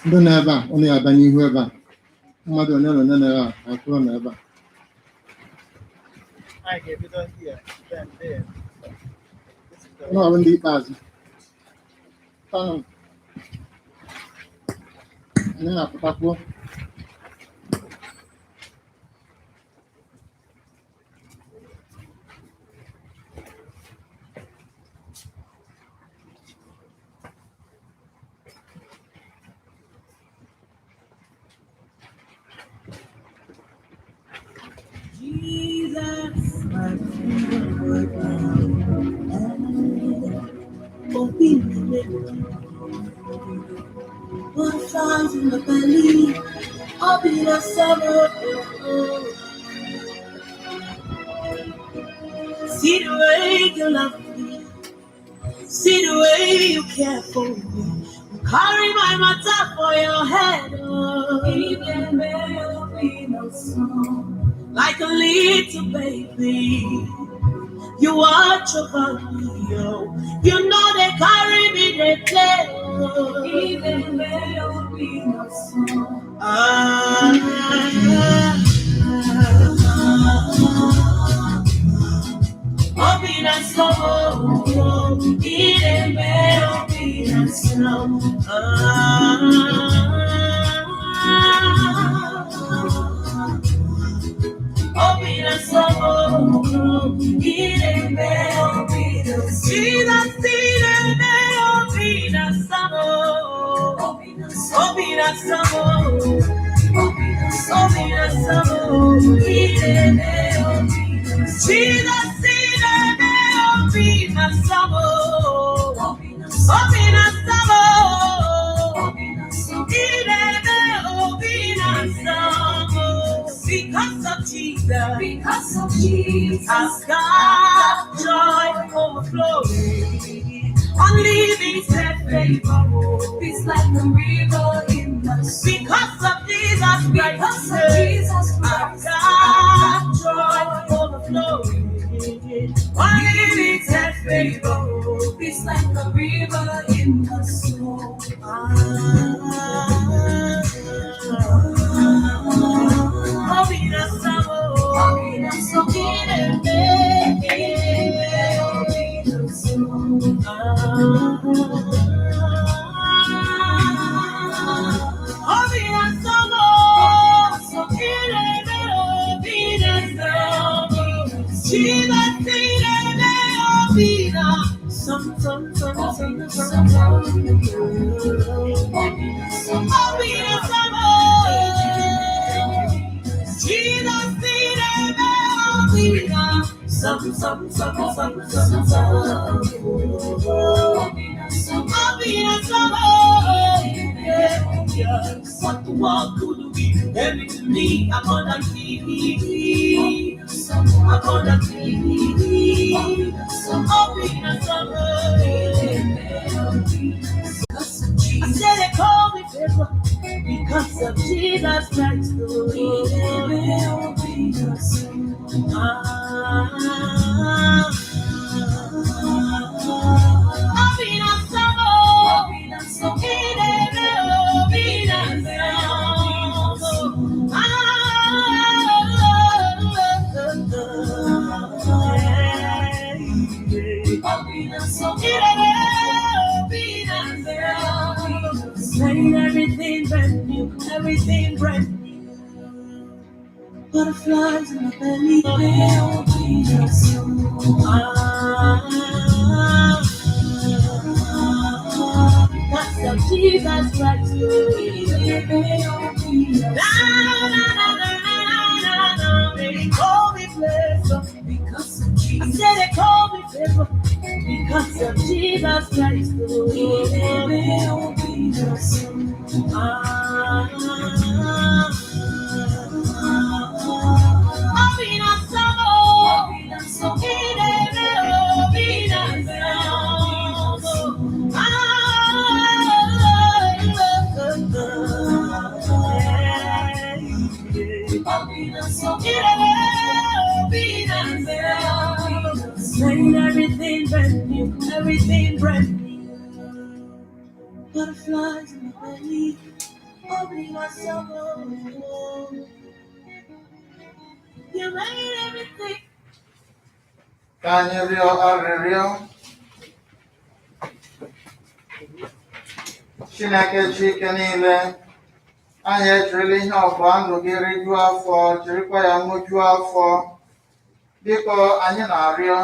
S2: Ndị nọ ebe a, unu ga-abịa n'ihu ebe a. Mmadụ one na one nọ ebe a, ka kwụrụ nọ ebe a.
S1: Anyị ga-ebido here, then there. This is the
S2: Unu ọrụ ndị ikpeazụ. Tanụ. Anyị na-apụtakwuo.
S5: Jesus, my favorite Butterflies in the belly, I'll be the summer. See the way you love me, see the way you care for me. You carry my matter for your head, oh. Even there be no song, like a little baby. You watch over me, oh. You know they carry me, they play. Oh. Even there will be no song. Ah, Obi na somo, ireme obi na somo. Ah, obi na somo, ireme obi na somo. Jesus, ireme obi na somo, obi na somo, obi na somo, ireme obi na somo. Jesus, ireme obi na somo, obi na somo, ireme obi na somo. Because of Jesus, because of Jesus, I've got joy overflowing. Unlimited favor,
S6: It's like a river in the sea.
S5: Because of Jesus Christ,
S6: Because of Jesus
S5: I've
S6: Christ,
S5: got joy overflowing. Unlimited favor.
S6: it's like a river in the soul.
S5: Obi na samo,
S6: Obi na samo,
S5: ireme,
S6: ireme obi na soul.
S5: Obi na samo, ireme, obi na samo. Jesus, ireme, obi na some, some, some, some, some.
S6: Obi na soul.
S5: Obi na samo. Jesus, ireme, obi na some, some, some, some, some, some.
S6: Obi na soul.
S5: Obi na samo. Yeah. What the world could be, everything to me, I'm on that TV. I'm on that TV. Obi na samo. I said they call me favor because of Jesus Christ. Ah, Obi na samo, ireme obi na samo. Ah, ireme obi na samo. Made everything brand new, everything brand new. Butterflies in my belly. Ah, that's how Jesus Christ. Na, na, na, na, na, na, na. They call me blessed.
S6: Because of
S5: I
S6: Jesus.
S5: said they call me favor because of Jesus Christ. Ah, Obi na samo, ireme obi na samo. Ah, ireme obi na samo. Made everything brand new, everything brand new. Butterflies in my belly, opening myself up. You made everything.
S1: Ka anyị rịọ arịrịọ. Chineke ji ike niile, anyị ejirila ihe ọgbụgba ndụ gị rijuo afọ, jirikwa ya ṅụjuo afọ. Biko, anyị na-arịọ,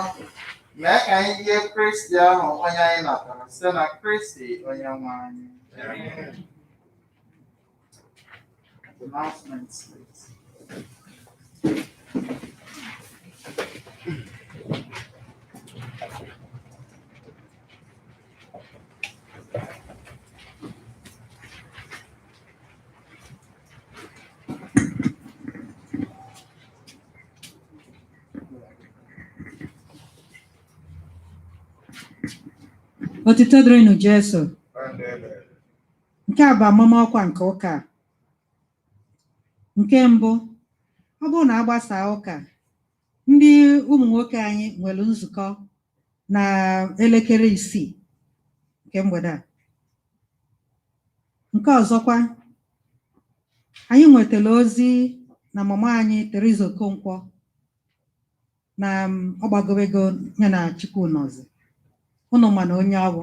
S1: mee ka anyị yie Kristi ahụ onye anyị natara site na Kristi onye nwe anyị. Announcements, please.
S3: Otito dịrịnụ Jesu. Nke a bụ amamọkwa nke ụka a. Nke mbụ, ọ bụrụ na agbasaa ụka, ndị ụmụ nwoke anyị nwere nzukọ na elekere 6 nke mgbede a. Nke ọzọkwa, anyị nwetara ozi na mama anyị Teresa Okonkwo na ọ gbagowego ya na Chukwu nọzi. Unu ma na onye ọ bụ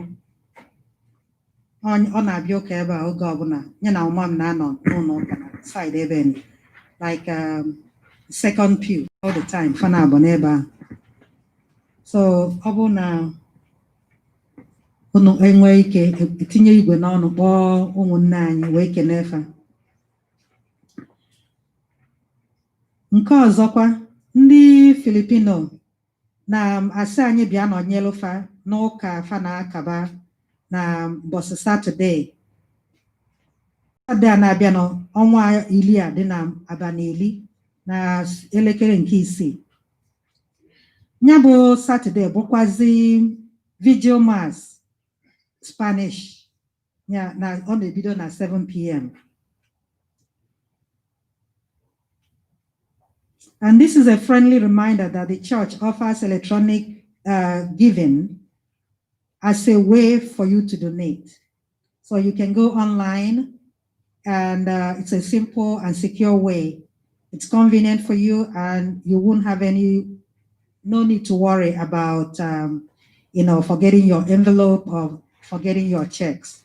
S3: ọ na-abịa ụka ebe a oge ọbụla, ya na mama m na-anọ n'ụlọ ụka na side ebe nị, like second pew all the time, fa na-abụ n'ebe ahụ. So ọ bụ na unu enwee ike etinye igwe n'ọnụ kpọọ ụmụnne anyị wee kenee fa. Nke ọzọkwa, ndị Filipino na-asị anyị bịa nọnyelụ fa n'ụka fa na-akaba na mbọsị Satọde. Satọde a na-abịa n'ọnwa 10 a dị na abalị 10 na elekere nke 6. Ya bụ Satọde bụkwazi Vigil Mass Spanish ya na ọ na-ebido na 7 p.m. And this is a friendly reminder that the church offers electronic giving as a way for you to donate. So you can go online, and it's a simple and secure way. It's convenient for you, and you won't have no need to worry about forgetting your envelope or forgetting your checks.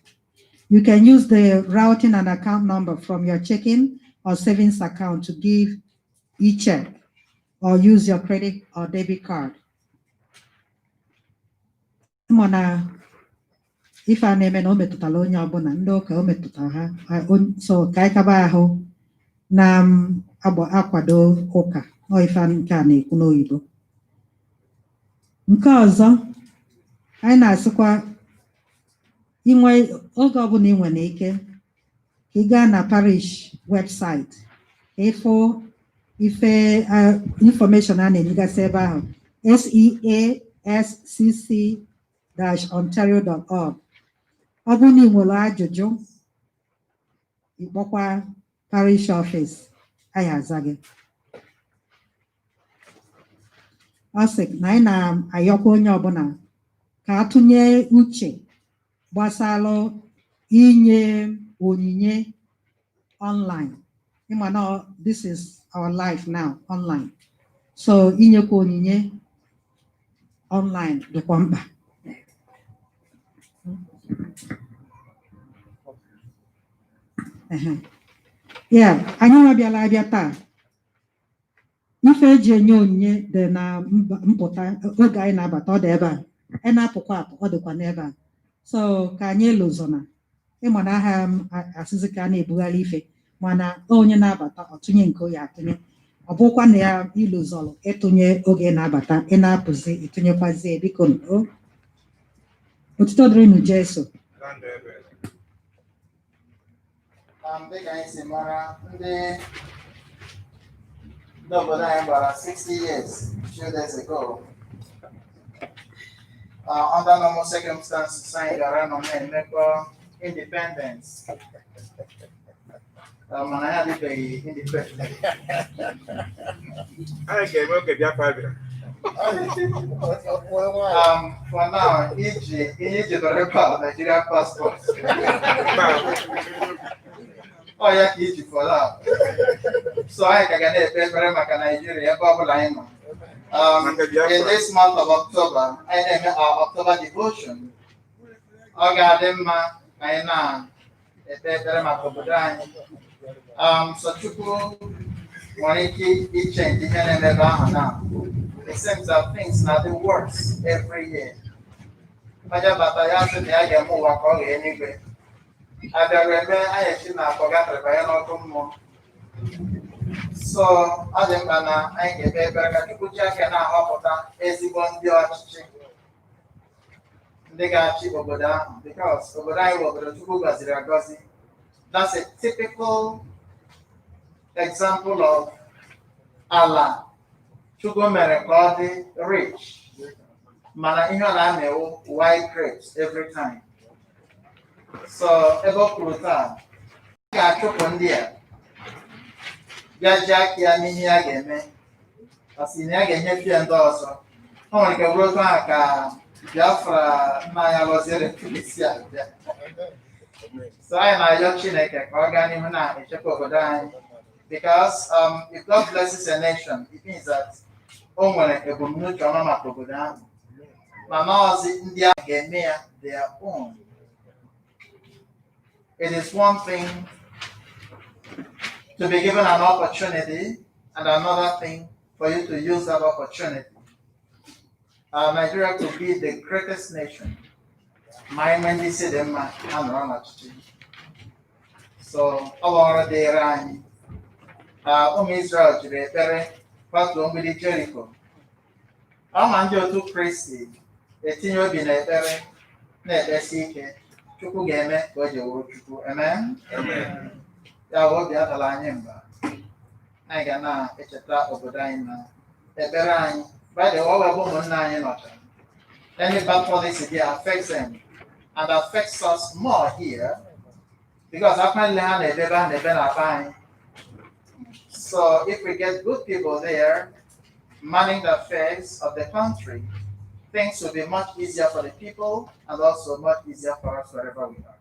S3: You can use the routing and account number from your checking or savings account to give e-check, or use your credit or debit card. Mana ife a na-eme na o metụtara onye ọbụla, ndị ụka o metụtara ha so ka anyị kaba ahụ na agba akwado ụka ọ ife nke a na-ekwu n'oyibo. Nke ọzọ, anyị na-asịkwa inwe oge ọbụla ị nwere ike ka ị gaa na parish website ka ịfụ ife information a na-enyegasị ebe ahụ, seascc-ontario.org. Ọ bụrụ na ị nwere ajụjụ, ịkpọkwa parish office, anyị aza gị. Ọ sị na anyị na-ayọkwa onye ọbụla ka atụnye uche gbasara inye onyinye online. Ịma na this is our life now, online. So inyekwa onyinye online dịkwa mkpa. Ehe. Ya, anyị nwa bịala abịa taa. Ife eji enye onyinye dị na mpụta oge anyị na-abata, ọ dị ebe a. Anyị na-apụkwa apụ, ọ dịkwa n'ebe a. So ka anyị lụzọna. Ịma na aha m asịzị ka a na-ebugharị ife, mana onye na-abata ọtụnye nke o ya atụnye. Ọ bụkwa na ya ịlụzọrọ ịtụnye oge na-abata, ị na-apụzi ịtụnyekwazie, biko o. Otuto dịrịnụ Jesu.
S1: Dịka anyị si mara, ndị obodo anyị gbara 60 years few days ago. Under normal circumstances, anyị gara nọ na-emekọ independence. Mana anyị adịbeghị independent.
S4: Anyị ga-eme oge Biafra bịara.
S1: For now, iji ihe iji dọrọ ebe a Nigerian passport. Ọ ya ka iji for now. So anyị ka ga na-ekpe ekpere maka Nigeria ebe ọ bụla anyị nọ. In this month of October, anyị na-eme our October devotion. Ọ ga-adị mma ka anyị na-ekpe ekpere maka obodo anyị. So Chukwu nwere ike ichange ihe na-eme ebe ahụ now. It seems that things na the worse every year. Onye bata ya sị na ya ga-eme ụwa ka ọ ghee eluigwe. Abịara eme anyị esi na afọ gafere banye n'ọkụ mmụọ. So ọ dị mkpa na anyị ga-ekpe ekpere ka Chukwu ji aka na-ahọpụta ezigbo ndị ọchịchị ndị ga-achị obodo ahụ, because obodo anyị bụ obodo Chukwu gọziri agọzi. That's a typical example of ala Chukwu mere ka ọ dị rich, mana ihe ọ na-amịwụ white grapes every time. So ebe o kwuru taa a ga-achụpụ ndị a bịa ji aka ya n'ihe ya ga-eme, ọ sị na ya ga-enyefe ya ndị ọzọ. O nwere ike bụrụ otu ahụ ka Biafra nna anyị alọziere si abịa. So anyị na-ayọ Chineke ka ọ gaa n'ihu na-echekwa obodo anyị, because if God blesses a nation, it means that o nwere ebumnuche ọma maka obodo ahụ, mana ọzi ndị ahụ ga-eme ya their own. It is one thing to be given an opportunity and another thing for you to use that opportunity. Nigeria could be the greatest nation ma anyị nwee ndị isi dị mma ha nọrọ n'ọchịchị. So ọ bụ ọrụ dịịrị anyị. Ụmụ Israel jiri ekpere kwatuo mgbidi Jericho. Ọ ma ndị otu Kristi etinye obi n'ekpere na-ekpesi ike, Chukwu ga-eme ka o ji wụrụ Chukwu. Amen. Ya bụ, obi adala anyị mba. Anyị ga na-echeta obodo anyị na ekpere anyị. By the way, ọ bụ ụmụnne anyị nọcha. Any bad policy there affects them and affects us more here, because apparently ha na-edebe ha na-ebe na be anyị. So if we get good people there manning the affairs of the country, things will be much easier for the people and also much easier for us wherever we are.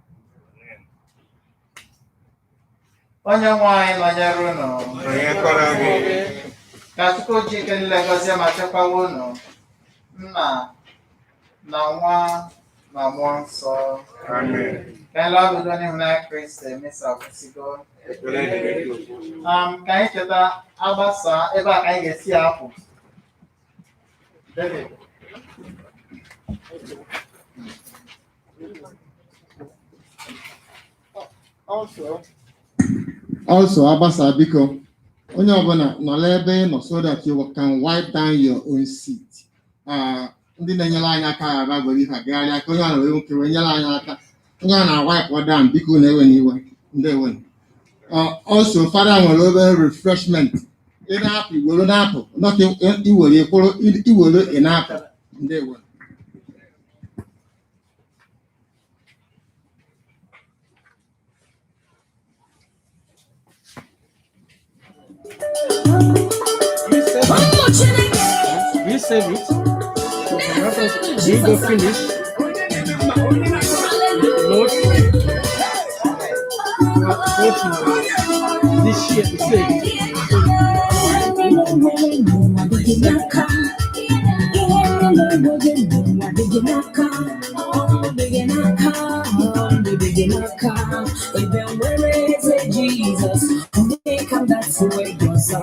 S1: Onye nwe anyị nọnyere unu.
S4: Nọnyekwara gị.
S1: Ka Chukwu ji ike niile gọzie ma chekwawa unu, Nna na Nwa na Mmụọ Nsọ.
S4: Amen.
S1: Ka anyị laa n'udo n'ịhụnanya Kristi. Misa akwụsịgo.
S4: Ekele dịrị Chukwu.
S1: Ka anyị cheta, agbasa ebe a ka anyị ga-esi apụ. David.
S2: Also, agbasa, biko, onye ọbụla nọrọ ebe ị nọ so that you can wipe down your own seat. Ah, ndị na-enyere anyị aka ghara gwere ihe agagharị aka, onye ọ na-were nwoke wee nyere anyị aka, onye ọ na-wipe down, biko, na-ewe n'iwe. Ndewo. Also, fada nwere obere refreshment. Ị na-apụ, iwere na-apụ, not iwere ịkwụrụ, iwere ị na-apụ. Ndewo.
S5: Ụmụ Chineke.
S7: We save it. We go finish. Load. Go to this year to save.
S6: N'ụwa dị gị n'aka. Ihe niile gị n'ụwa dị gị n'aka. Ọ dị gị n'aka, ọ dị gị n'aka. Ebe nwere eze Jizọs, onye ka m ga-atụ egwu ọzọ?